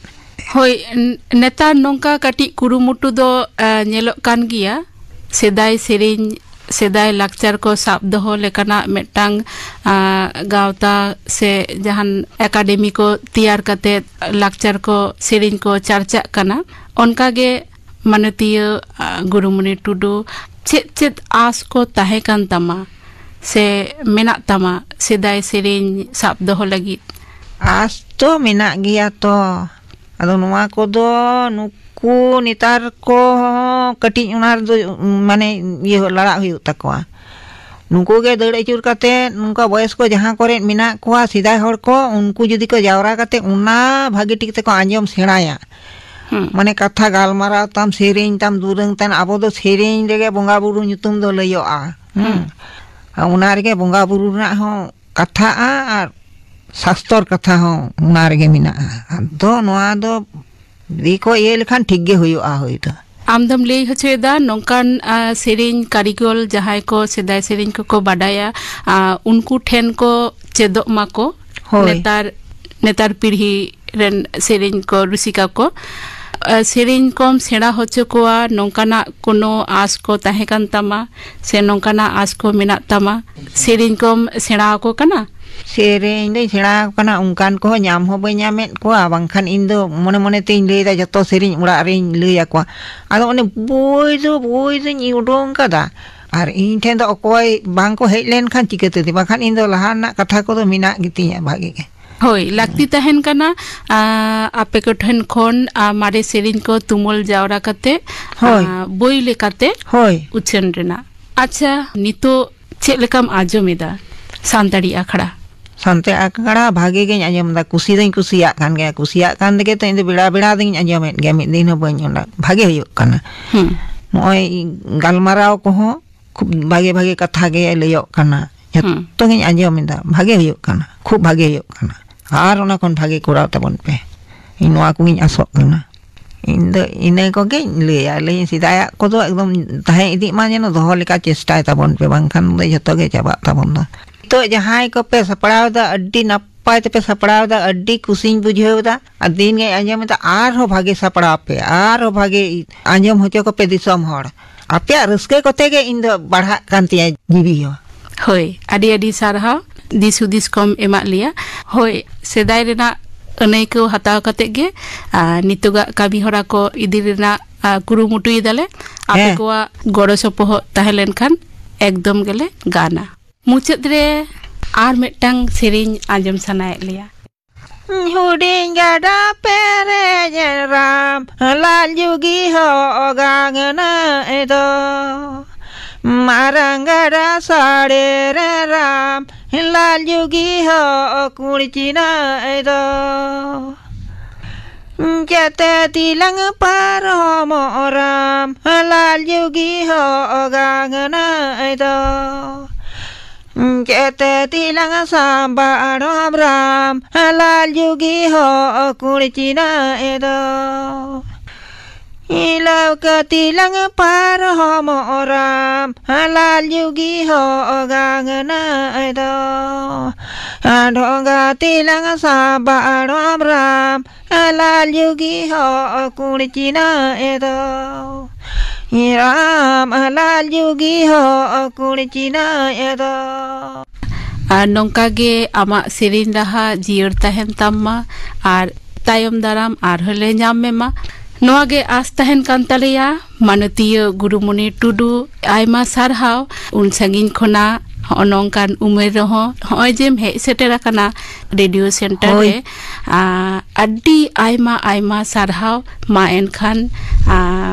ᱦᱳᱭ, ᱱ-, ᱱᱮᱛᱟᱨ ᱱᱚᱝᱠᱟ ᱠᱟᱹᱴᱤᱡ ᱠᱩᱨᱩᱢᱩᱴᱩ ᱫᱚ, ᱟ, ᱧᱮᱞᱚᱜ ᱠᱟᱱ ᱜᱮᱭᱟ᱾ ᱥᱮᱫᱟᱭ ᱥᱮᱨᱮᱧ, ᱥᱮᱫᱟᱭ ᱞᱟᱠᱪᱟᱨ ᱠᱚ ᱥᱟᱵ ᱫᱚᱦᱚ ᱞᱮᱠᱟᱱᱟᱜ ᱢᱤᱫᱴᱟᱝ, ᱟ, ᱜᱟᱶᱛᱟ ᱥᱮ ᱡᱟᱦᱟᱱ ᱮᱠᱟᱰᱮᱢᱤ ᱠᱚ ᱛᱮᱭᱟᱨ ᱠᱟᱛᱮ ᱞᱟᱠᱪᱟᱨ ᱠᱚ, ᱥᱮᱨᱮᱧ ᱠᱚ ᱪᱟᱨᱪᱟᱜ ᱠᱟᱱᱟ᱾ ᱚᱱᱠᱟᱜᱮ ᱢᱟᱱᱚᱛᱤᱭᱟᱹ, ᱟ, ᱜᱩᱨᱩᱢᱩᱱᱤ ᱴᱩᱰᱩ, ᱪᱮᱫ ᱪᱮᱫ ᱟᱸᱥ ᱠᱚ ᱛᱟᱦᱮᱸ ᱠᱟᱱ ᱛᱟᱢᱟ ᱥᱮ ᱢᱮᱱᱟᱜ ᱛᱟᱢᱟ ᱥᱮᱫᱟᱭ ᱥᱮᱨᱮᱧ ᱥᱟᱵ ᱫᱚᱦᱚ ᱞᱟᱹᱜᱤᱫ? ᱟᱸᱥ ᱛᱚ ᱢᱮᱱᱟᱜ ᱜᱮᱭᱟ ᱛᱚ᱾ ᱟᱫᱚ ᱱᱚᱣᱟ ᱠᱚᱫᱚ ᱱᱩᱠᱩ ᱱᱮᱛᱟᱨ ᱠᱚ ᱠᱟᱹᱴᱤᱡ ᱚᱱᱟ ᱨᱮᱫᱚ, ᱢᱟᱱᱮ, ᱤᱭᱟᱹ ᱞᱟᱲᱟᱜ ᱦᱩᱭᱩᱜ ᱛᱟᱠᱚᱣᱟ᱾ ᱱᱩᱠᱩ ᱜᱮ ᱫᱟᱹᱲ ᱟᱹᱪᱩᱨ ᱠᱟᱛᱮ ᱱᱚᱝᱠᱟ ᱵᱚᱭᱮᱥ ᱠᱚ ᱡᱟᱦᱟᱸ ᱠᱚᱨᱮ ᱢᱮᱱᱟᱜ ᱠᱚᱣᱟ, ᱥᱮᱫᱟᱭ ᱦᱚᱲ ᱠᱚ, ᱩᱱᱠᱩ ᱡᱩᱫᱤ ᱠᱚ ᱡᱟᱣᱨᱟ ᱠᱟᱛᱮ ᱚᱱᱟ ᱵᱷᱟᱹᱜᱤ ᱴᱷᱤᱠ ᱛᱮᱠᱚ ᱟᱸᱡᱚᱢ ᱥᱮᱬᱟᱭᱟ, ᱦᱩᱸ᱾ ᱢᱟᱱᱮ ᱠᱟᱛᱷᱟ ᱜᱟᱞᱢᱟᱨᱟᱣ ᱛᱟᱢ, ᱥᱮᱨᱮᱧ ᱛᱟᱢ, ᱫᱩᱨᱟᱹᱝ ᱛᱟᱢ, ᱟᱵᱚ ᱫᱚ ᱥᱮᱨᱮᱧ ᱨᱮᱜᱮ ᱵᱚᱸᱜᱟ ᱵᱩᱨᱩ ᱧᱩᱛᱩᱢ ᱫᱚ ᱞᱟᱹᱭᱚᱜᱼᱟ᱾ ᱦᱩᱸ᱾ ᱦᱩᱸ᱾ ᱟᱨ ᱚᱱᱟ ᱨᱮᱜᱮ ᱵᱚᱸᱜᱟ ᱵᱩᱨᱩ ᱨᱮᱱᱟᱜ ᱦᱚᱸ ᱠᱟᱛᱷᱟᱜᱼᱟ ᱟᱨ ᱥᱟᱥᱛᱚᱨ ᱠᱟᱛᱷᱟ ᱦᱚᱸ ᱚᱱᱟ ᱨᱮᱜᱮ ᱢᱮᱱᱟᱜᱼᱟ᱾ ᱟᱫᱚ ᱱᱚᱣᱟ ᱫᱚ ᱡᱩᱫᱤ ᱠᱚ ᱤᱭᱟᱹ ᱞᱮᱠᱷᱟᱱ ᱴᱷᱤᱠ ᱜᱮ ᱦᱩᱭᱩᱜᱼᱟ ᱦᱩᱭ ᱫᱚ᱾ ᱟᱢ ᱫᱚᱢ ᱞᱟᱹᱭ ᱦᱚᱪᱚᱭᱮᱫᱟ ᱱᱚᱝᱠᱟᱱ, ᱟ, ᱥᱮᱨᱮᱧ ᱠᱟᱹᱨᱤᱜᱚᱞ ᱡᱟᱦᱟᱸᱭ ᱠᱚ ᱥᱮᱫᱟᱭ ᱥᱮᱨᱮᱧ ᱠᱚᱠᱚ ᱵᱟᱰᱟᱭᱟ, ᱟ, ᱩᱱᱠᱩ ᱴᱷᱮᱱ ᱠᱚ ᱪᱮᱫᱚᱜ ᱢᱟᱠᱚ᱾ ᱦᱳᱭ᱾ ᱱᱮᱛᱟᱨ, ᱱᱮᱛᱟᱨ ᱯᱤᱲᱦᱤ ᱨᱮᱱ ᱥᱮᱨᱮᱧ ᱠᱚ ᱨᱩᱥᱤᱠᱟ ᱠᱚ, ᱟ, ᱥᱮᱨᱮᱧ ᱠᱚᱢ ᱥᱮᱬᱟ ᱦᱚᱪᱚ ᱠᱚᱣᱟ, ᱱᱚᱝᱠᱟᱱᱟᱜ ᱠᱳᱱᱳ ᱟᱸᱥ ᱠᱚ ᱛᱟᱦᱮᱸ ᱠᱟᱱ ᱛᱟᱢᱟ ᱥᱮ ᱱᱚᱝᱠᱟᱱᱟᱜ ᱟᱸᱥ ᱠᱚ ᱢᱮᱱᱟᱜ ᱛᱟᱢᱟ, ᱥᱮᱨᱮᱧ ᱠᱚᱢ ᱥᱮᱬᱟ ᱟᱠᱚ ᱠᱟᱱᱟ? ᱥᱮᱨᱮᱧ ᱫᱚᱧ ᱥᱮᱬᱟ ᱟᱠᱚ ᱠᱟᱱᱟ, ᱚᱱᱠᱟᱱ ᱠᱚᱦᱚᱸ ᱧᱟᱢ ᱦᱚᱸ ᱵᱟᱹᱧ ᱧᱟᱢᱮᱫ ᱠᱚᱣᱟ, ᱵᱟᱝᱠᱷᱟᱱ ᱤᱧ ᱫᱚ ᱢᱚᱱᱮ ᱢᱚᱱᱮ ᱛᱤᱧ ᱞᱟᱹᱭᱫᱟ ᱡᱚᱛᱚ ᱥᱮᱨᱮᱧ ᱚᱲᱟᱜ ᱨᱤᱧ ᱞᱟᱹᱭ ᱟᱠᱚᱣᱟ᱾ ᱟᱫᱚ ᱚᱱᱮ ᱵᱳᱭ ᱫᱚ, ᱵᱳᱭ ᱫᱚᱧ ᱩᱰᱩᱝ ᱠᱟᱫᱟ, ᱟᱨ ᱤᱧ ᱴᱷᱮᱱ ᱫᱚ ᱚᱠᱚᱭ ᱵᱟᱝ ᱠᱚ ᱦᱮᱡ ᱞᱮᱱᱠᱷᱟᱱ ᱪᱤᱠᱟᱹᱛᱮ? ᱵᱟᱠᱷᱟᱱ ᱤᱧ ᱫᱚ ᱞᱟᱦᱟ ᱨᱮᱱᱟᱜ ᱠᱟᱛᱷᱟ ᱠᱚᱫᱚ ᱢᱮᱱᱟᱜ ᱜᱮᱛᱤᱧᱟ ᱵᱷᱟᱜᱮ ᱜᱮ᱾ ᱦᱳᱭ, ᱞᱟᱹᱠᱛᱤ ᱛᱟᱦᱮᱱ ᱠᱟᱱᱟ, ᱟ, ᱟᱯᱮ ᱠᱚᱴᱷᱮᱱ ᱠᱷᱚᱱ, ᱟ, ᱢᱟᱨᱮ ᱥᱮᱨᱮᱧ ᱠᱚ ᱛᱩᱢᱟᱹᱞ ᱡᱟᱣᱨᱟ ᱠᱟᱛᱮ, ᱦᱳᱭ᱾ ᱟ, ᱵᱳᱭ ᱞᱮᱠᱟᱛᱮ ᱦᱳᱭ᱾ ᱩᱪᱷᱟᱹᱱ ᱨᱮᱱᱟᱜ᱾ ᱟᱪᱪᱷᱟ, ᱱᱤᱛᱚᱜ ᱪᱮᱫ ᱞᱮᱠᱟᱢ ᱟᱸᱡᱚᱢ ᱮᱫᱟ ᱥᱟᱱᱛᱟᱲᱤ ᱟᱠᱷᱲᱟ? ᱥᱟᱱᱛᱟᱲᱤ ᱟᱠᱷᱲᱟ ᱵᱷᱟᱜᱮ ᱜᱤᱧ ᱟᱸᱡᱚᱢ ᱮᱫᱟ, ᱠᱩᱥᱤ ᱫᱚᱧ ᱠᱩᱥᱤᱭᱟᱜ ᱠᱟᱱ ᱜᱮᱭᱟ, ᱠᱩᱥᱤᱭᱟᱜ ᱠᱟᱱ ᱛᱮᱜᱮ ᱛᱚ ᱤᱧ ᱫᱚ ᱵᱮᱲᱟ ᱵᱮᱲᱟ ᱫᱚᱧ ᱟᱸᱡᱚᱢᱮᱫ ᱜᱮᱭᱟ, ᱢᱤᱫ ᱫᱤᱱ ᱦᱚᱸ ᱵᱟᱹᱧ ᱚᱸᱰᱟ᱾ ᱵᱷᱟᱜᱮ ᱦᱩᱭᱩᱜ ᱠᱟᱱᱟ᱾ ᱦᱩᱸ᱾ ᱱᱚᱜᱼᱚᱭ ᱜᱟᱞᱢᱟᱨᱟᱣ ᱠᱚᱦᱚᱸ ᱠᱷᱩᱵ ᱵᱷᱟᱜᱮ ᱵᱷᱟᱜᱮ ᱠᱟᱛᱷᱟ ᱜᱮ ᱞᱟᱹᱭᱚᱜ ᱠᱟᱱᱟ, ᱦᱩᱸ᱾ ᱡᱚᱛᱚ ᱜᱤᱧ ᱟᱸᱡᱚᱢ ᱮᱫᱟ, ᱵᱷᱟᱜᱮ ᱦᱩᱭᱩᱜ ᱠᱟᱱᱟ, ᱠᱷᱩᱵ ᱵᱷᱟᱜᱮ ᱦᱩᱭᱩᱜ ᱠᱟᱱᱟ᱾ ᱟᱨ ᱚᱱᱟ ᱠᱷᱚᱱ ᱵᱷᱟᱜᱮ ᱠᱚᱨᱟᱣ ᱛᱟᱵᱚᱱ ᱯᱮ, ᱤᱧ ᱱᱚᱣᱟ ᱠᱚᱜᱤᱧ ᱟᱥᱚᱜ ᱠᱟᱱᱟ᱾ ᱤᱧ ᱫᱚ ᱤᱱᱟᱹ ᱠᱚᱜᱮᱧ ᱞᱟᱹᱭᱟ, ᱞᱟᱹᱭᱟᱹᱧ ᱥᱮᱫᱟᱭᱟᱜ ᱠᱚᱫᱚ ᱮᱠᱫᱚᱢ ᱛᱟᱦᱮᱸ ᱤᱫᱤᱜ ᱢᱟ, ᱡᱮᱱᱚ ᱫᱚᱦᱚ ᱞᱮᱠᱟ ᱪᱮᱥᱴᱟᱭ ᱛᱟᱵᱚᱱ ᱯᱮ, ᱵᱟᱝᱠᱷᱟᱱ ᱫᱚ ᱡᱷᱚᱛᱚ ᱜᱮ ᱪᱟᱵᱟᱜ ᱛᱟᱵᱚᱱ ᱫᱚ᱾ ᱱᱤᱛᱚᱜ ᱡᱟᱦᱟᱸᱭ ᱠᱚᱯᱮ ᱥᱟᱯᱲᱟᱣ ᱮᱫᱟ, ᱟᱹᱰᱤ ᱱᱟᱯᱟᱭ ᱛᱮᱯᱮ ᱥᱟᱯᱲᱟᱣ ᱮᱫᱟ, ᱟᱹᱰᱤ ᱠᱩᱥᱤᱧ ᱵᱩᱡᱷᱟᱹᱣ ᱮᱫᱟ᱾ ᱟᱨ ᱫᱤᱱ ᱜᱮᱧ ᱟᱸᱡᱚᱢ ᱮᱫᱟ, ᱟᱨᱦᱚᱸ ᱵᱷᱟᱜᱮ ᱥᱟᱯᱲᱟᱣ ᱯᱮ, ᱟᱨᱦᱚᱸ ᱵᱷᱟᱜᱮ ᱟᱸᱡᱚᱢ ᱦᱚᱪᱚ ᱠᱚᱯᱮ ᱫᱤᱥᱚᱢ ᱦᱚᱲ᱾ ᱟᱯᱮᱭᱟᱜ ᱨᱟᱹᱥᱠᱟᱹ ᱠᱚᱛᱮ ᱜᱮ ᱤᱧ ᱫᱚ ᱵᱟᱲᱦᱟᱜ ᱠᱟᱱ ᱛᱤᱧᱟ ᱡᱤᱣᱤ ᱦᱚᱸ᱾ ᱦᱳᱭ, ᱟᱹᱰᱤ ᱟᱹᱰᱤ ᱥᱟᱨᱦᱟᱣ ᱫᱤᱥ ᱦᱩᱫᱤᱥ ᱠᱚᱢ ᱮᱢᱟᱫ ᱞᱮᱭᱟ᱾ ᱦᱳᱭ, ᱥᱮᱫᱟᱭ ᱨᱮᱱᱟᱜ ᱟᱹᱱᱟᱹᱭᱠᱟᱹᱣ ᱦᱟᱛᱟᱣ ᱠᱟᱛᱮ ᱜᱮ, ᱟᱨ ᱱᱤᱛᱚᱜᱟᱜ ᱠᱟᱹᱢᱤ ᱦᱚᱨᱟ ᱠᱚ ᱤᱫᱤ ᱨᱮᱱᱟᱜ, ᱟᱨ ᱠᱩᱨᱩᱢᱩᱴᱩᱭ ᱫᱟᱞᱮ᱾ ᱟᱯᱮ ᱦᱮᱸ᱾ ᱠᱚᱣᱟᱜ ᱜᱚᱲᱚ ᱥᱚᱯᱚᱦᱚᱫ ᱛᱟᱦᱮᱸ ᱞᱮᱱᱠᱷᱟᱱ ᱮᱠᱫᱚᱢ ᱜᱮᱞᱮ ᱜᱟᱱᱟ᱾ ᱢᱩᱪᱟᱹᱫ ᱨᱮ ᱟᱨ ᱢᱤᱫᱴᱟᱝ ᱥᱮᱨᱮᱧ ᱟᱸᱡᱚᱢ ᱥᱟᱱᱟᱭᱮᱫ ᱞᱮᱭᱟ᱾ ᱦᱩᱰᱤᱧ ᱜᱟᱰᱟ ᱯᱮᱨᱮᱡ ᱨᱟᱢ, ᱞᱟᱞ ᱡᱩᱜᱤ ᱦᱚᱸ ᱜᱟᱝᱱᱟᱭ ᱫᱚ᱾ ᱢᱟᱨᱟᱝ ᱜᱟᱰᱟ ᱥᱟᱲᱮ ᱨᱮ ᱨᱟᱢ, ᱞᱟᱞ ᱡᱩᱜᱤ ᱦᱚᱸ ᱠᱩᱲᱪᱤᱱᱟᱭ ᱫᱚ᱾ ᱪᱮᱛᱮ ᱛᱤᱞᱟᱝ ᱯᱟᱨᱚᱢᱚᱜ ᱨᱟᱢ, ᱞᱟᱞ ᱡᱩᱜᱤ ᱦᱚᱸ ᱜᱟᱝᱱᱟᱭ ᱫᱚ᱾ ᱪᱮᱛᱮ ᱛᱤᱞᱟᱝ ᱥᱟᱢᱵᱟᱲᱚᱢ ᱨᱟᱢ, ᱞᱟᱞ ᱡᱩᱜᱤ ᱦᱚᱸ ᱠᱩᱲᱪᱤᱱᱟᱭ ᱫᱚ᱾ ᱞᱟᱹᱣᱠᱟᱹ ᱛᱤᱞᱟᱝ ᱯᱟᱨᱚᱢᱚᱜ ᱨᱟᱢ, ᱞᱟᱞ ᱡᱩᱜᱤ ᱦᱚᱸ ᱜᱟᱝᱱᱟᱭ ᱫᱚ᱾ ᱰᱷᱚᱸᱜᱟ ᱛᱤᱞᱟᱝ ᱥᱟᱢᱵᱟᱲᱚᱢ ᱨᱟᱢ, ᱞᱟᱞ ᱡᱩᱜᱤ ᱦᱚᱸ ᱠᱩᱲᱪᱤᱱᱟᱭ ᱫᱚ᱾ ᱨᱟᱢ ᱞᱟᱞ ᱡᱩᱜᱤ ᱦᱚᱸ ᱠᱩᱲᱪᱤᱱᱟᱭ ᱫᱚ᱾ ᱟᱨ ᱱᱚᱝᱠᱟ ᱜᱮ ᱟᱢᱟᱜ ᱥᱮᱨᱮᱧ ᱨᱟᱦᱟ ᱡᱤᱭᱟᱹᱲ ᱛᱟᱦᱮᱱ ᱛᱟᱢ ᱢᱟ, ᱟᱨ ᱛᱟᱭᱚᱢ ᱫᱟᱨᱟᱢ ᱟᱨᱦᱚᱸ ᱞᱮ ᱧᱟᱢ ᱢᱮ ᱢᱟ, ᱱᱚᱣᱟ ᱜᱮ ᱟᱸᱥ ᱛᱟᱦᱮᱱ ᱠᱟᱱ ᱛᱟᱞᱮᱭᱟ᱾ ᱢᱟᱱᱚᱛᱤᱭᱟᱹ ᱜᱩᱨᱩᱢᱩᱱᱤ ᱴᱩᱰᱩ, ᱟᱭᱢᱟ ᱥᱟᱨᱦᱟᱣ᱾ ᱩᱱ ᱥᱟᱺᱜᱤᱧ ᱠᱷᱚᱱᱟᱜ ᱦᱚᱸᱜᱼᱚ ᱱᱚᱝᱠᱟᱱ ᱩᱢᱮᱨ ᱨᱮᱦᱚᱸ ᱦᱚᱸᱜᱼᱚᱭ ᱡᱮᱢ ᱦᱮᱡ ᱥᱮᱴᱮᱨ ᱟᱠᱟᱱᱟ ᱨᱮᱰᱤᱭᱳ ᱥᱮᱱᱴᱟᱨ ᱦᱳᱭ᱾ ᱨᱮ, ᱟ, ᱟᱹᱰᱤ ᱟᱭᱢᱟ ᱟᱭᱢᱟ ᱥᱟᱨᱦᱟᱣ᱾ ᱢᱟ ᱮᱱᱠᱷᱟᱱ, ᱟ,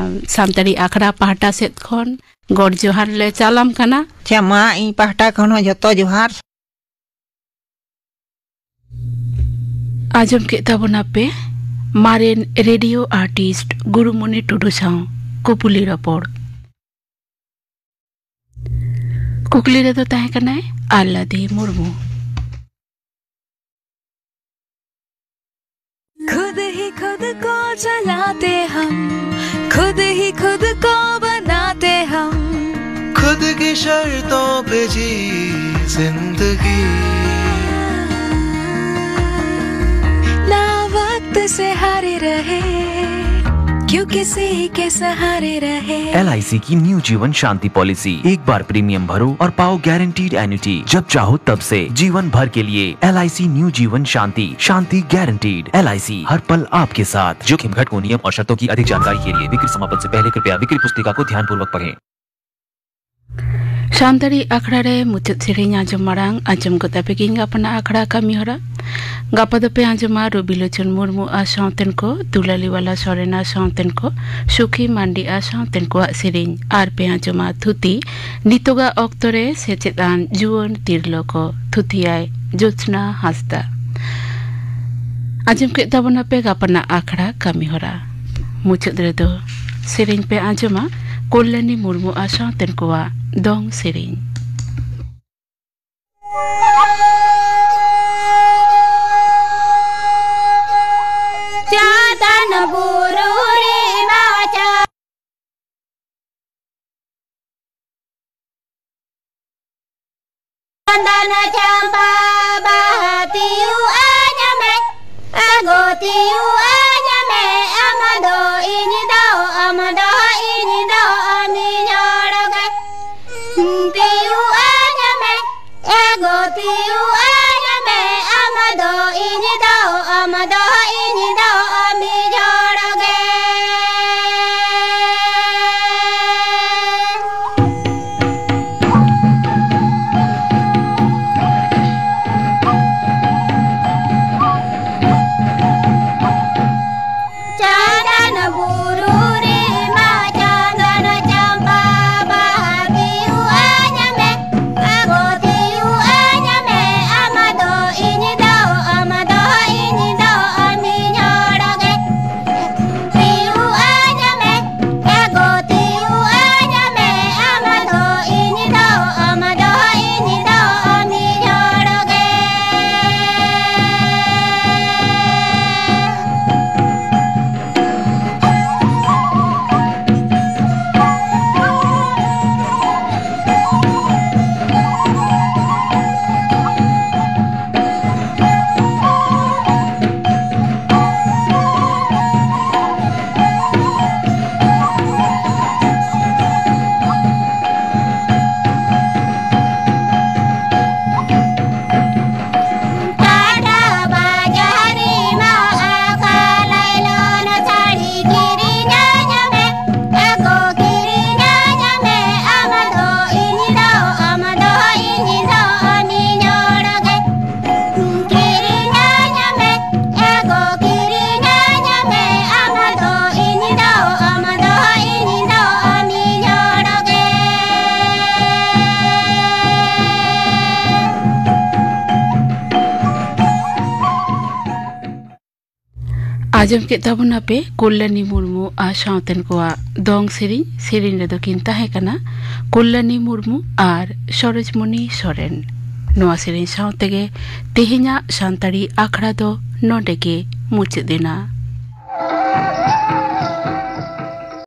ᱥᱟᱱᱛᱟᱲᱤ ᱟᱠᱷᱲᱟ ᱯᱟᱦᱴᱟ ᱥᱮᱫ ᱠᱷᱚᱱ ᱜᱚᱰ ᱡᱚᱦᱟᱨ ᱞᱮ ᱪᱟᱞᱟᱢ ᱠᱟᱱᱟ᱾ ᱟᱪᱪᱷᱟ, ᱢᱟ ᱤᱧ ᱯᱟᱦᱴᱟ ᱠᱷᱚᱱ ᱦᱚᱸ ᱡᱷᱚᱛᱚ ᱡᱚᱦᱟᱨ᱾ ᱟᱸᱡᱚᱢ ᱠᱮᱫ ᱛᱟᱵᱚᱱᱟᱯᱮ ᱢᱟᱨᱮᱱ ᱨᱮᱰᱤᱭᱳ ᱟᱨᱴᱤᱥᱴ ᱜᱩᱨᱩᱢᱩᱱᱤ ᱴᱩᱰᱩ ᱥᱟᱶ ᱠᱩᱯᱩᱞᱤ ᱨᱚᱯᱚᱲ᱾ ᱠᱩᱠᱞᱤ ᱨᱮᱫᱚ ᱛᱟᱦᱮᱸ ᱠᱟᱱᱟᱭ ᱟᱞᱞᱟᱫᱤ ᱢᱩᱨᱢᱩ᱾ खुद ही खुद को चलाते हम, खुद ही खुद को बनाते हम। खुद की शर्तों पे जी जिंदगी। ना वक्त से हारे रहे, क्यों किसी के सहारे रहे। एल आई सी की न्यू जीवन शांति पॉलिसी, एक बार प्रीमियम भरो और पाओ गारंटीड एन्युटी, जब चाहो तब से, जीवन भर के लिए। एल आई सी न्यू जीवन शांति, शांति गारंटीड। एल आई सी, हर पल आपके साथ। जोखिम घटकों, नियम और शर्तों की अधिक जानकारी के लिए बिक्री समापन से पहले कृपया बिक्री पुस्तिका को ध्यानपूर्वक पढ़ें। ᱥᱟᱱᱛᱟᱲᱤ ᱟᱠᱷᱲᱟ ᱨᱮ ᱢᱩᱪᱟᱹᱫ ᱥᱮᱨᱮᱧ ᱟᱸᱡᱚᱢ ᱢᱟᱲᱟᱝ ᱟᱸᱡᱚᱢ ᱜᱚᱫ ᱟᱯᱮ ᱜᱤᱧ ᱜᱟᱯᱟᱱᱟᱜ ᱟᱠᱷᱲᱟ ᱠᱟᱹᱢᱤ ᱦᱚᱨᱟ᱾ ᱜᱟᱯᱟ ᱫᱚᱯᱮ ᱟᱸᱡᱚᱢᱟ ᱨᱚᱵᱤᱞᱳᱪᱚᱱ ᱢᱩᱨᱢᱩ ᱟᱨ ᱥᱟᱶᱛᱮᱱ ᱠᱚ, ᱫᱩᱞᱟᱞᱤᱣᱟᱞᱟ ᱥᱚᱨᱮᱱ ᱟᱨ ᱥᱟᱶᱛᱮᱱ ᱠᱚ, ᱥᱩᱠᱷᱤ ᱢᱟᱱᱰᱤ ᱟᱨ ᱥᱟᱶᱛᱮᱱ ᱠᱚᱣᱟᱜ ᱥᱮᱨᱮᱧ᱾ ᱟᱨ ᱯᱮ ᱟᱸᱡᱚᱢᱟ ᱛᱷᱩᱛᱤ, ᱱᱤᱛᱚᱜᱟᱜ ᱚᱠᱛᱚ ᱨᱮ ᱥᱮᱪᱮᱫ ᱟᱱ ᱡᱩᱣᱟᱹᱱ ᱛᱤᱨᱞᱟᱹ ᱠᱚ᱾ ᱛᱷᱩᱛᱤᱭᱟᱭ ᱡᱳᱛᱥᱱᱟ ᱦᱟᱸᱥᱫᱟ᱾ ᱟᱸᱡᱚᱢ ᱠᱮᱫ ᱛᱟᱵᱚᱱᱟᱯᱮ ᱜᱟᱯᱟᱱᱟᱜ ᱟᱠᱷᱲᱟ ᱠᱟᱹᱢᱤ ᱦᱚᱨᱟ᱾ ᱢᱩᱪᱟᱹᱫ ᱨᱮᱫᱚ ᱥᱮᱨᱮᱧ ᱯᱮ ᱟᱸᱡᱚᱢᱟ ᱠᱚᱞᱭᱟᱱᱤ ᱢᱩᱨᱢᱩ ᱟᱨ ᱥᱟᱶᱛᱮᱱ ᱠᱚᱣᱟᱜ ᱫᱚᱝ ᱥᱮᱨᱮᱧ᱾ ᱪᱟᱸᱫᱟᱱ ᱵᱩᱨᱩ ᱨᱮ ᱢᱟ ᱪᱟ- ᱪᱟᱸᱫᱟᱱ ᱪᱟᱢᱯᱟ ᱵᱟᱦᱟ ᱛᱤᱭᱩ ᱟᱧ ᱢᱮ, ᱟᱜᱚ ᱛᱤᱭᱩ ᱟᱧ ᱢᱮ, ᱟᱢ ᱫᱚ ᱤᱧ ᱫᱚ, ᱟᱢ ᱫᱚ ᱤᱧ ᱫᱚ, ᱟᱢᱤᱧ ᱦᱚᱲ ᱜᱮ᱾ ᱛᱤᱭᱩ ᱟᱧ ᱢᱮ, ᱟᱜᱚ ᱛᱤᱭᱩ ᱟᱸᱡᱚᱢ ᱠᱮᱫ ᱛᱟᱵᱚᱱᱟᱯᱮ ᱠᱚᱞᱭᱟᱱᱤ ᱢᱩᱨᱢᱩ ᱟᱨ ᱥᱟᱶᱛᱮᱱ ᱠᱚᱣᱟᱜ ᱫᱚᱝ ᱥᱮᱨᱮᱧ᱾ ᱥᱮᱨᱮᱧ ᱨᱮᱫᱚ ᱠᱤᱱ ᱛᱟᱦᱮᱸ ᱠᱟᱱᱟ ᱠᱚᱞᱭᱟᱱᱤ ᱢᱩᱨᱢᱩ ᱟᱨ ᱥᱚᱨᱳᱡᱽᱢᱚᱱᱤ ᱥᱚᱨᱮᱱ᱾ ᱱᱚᱣᱟ ᱥᱮᱨᱮᱧ ᱥᱟᱶ ᱛᱮᱜᱮ ᱛᱮᱦᱮᱧᱟᱜ ᱥᱟᱱᱛᱟᱲᱤ ᱟᱠᱷᱲᱟ ᱫᱚ ᱱᱚᱰᱮ ᱜᱮ ᱢᱩᱪᱟᱹᱫ ᱮᱱᱟ᱾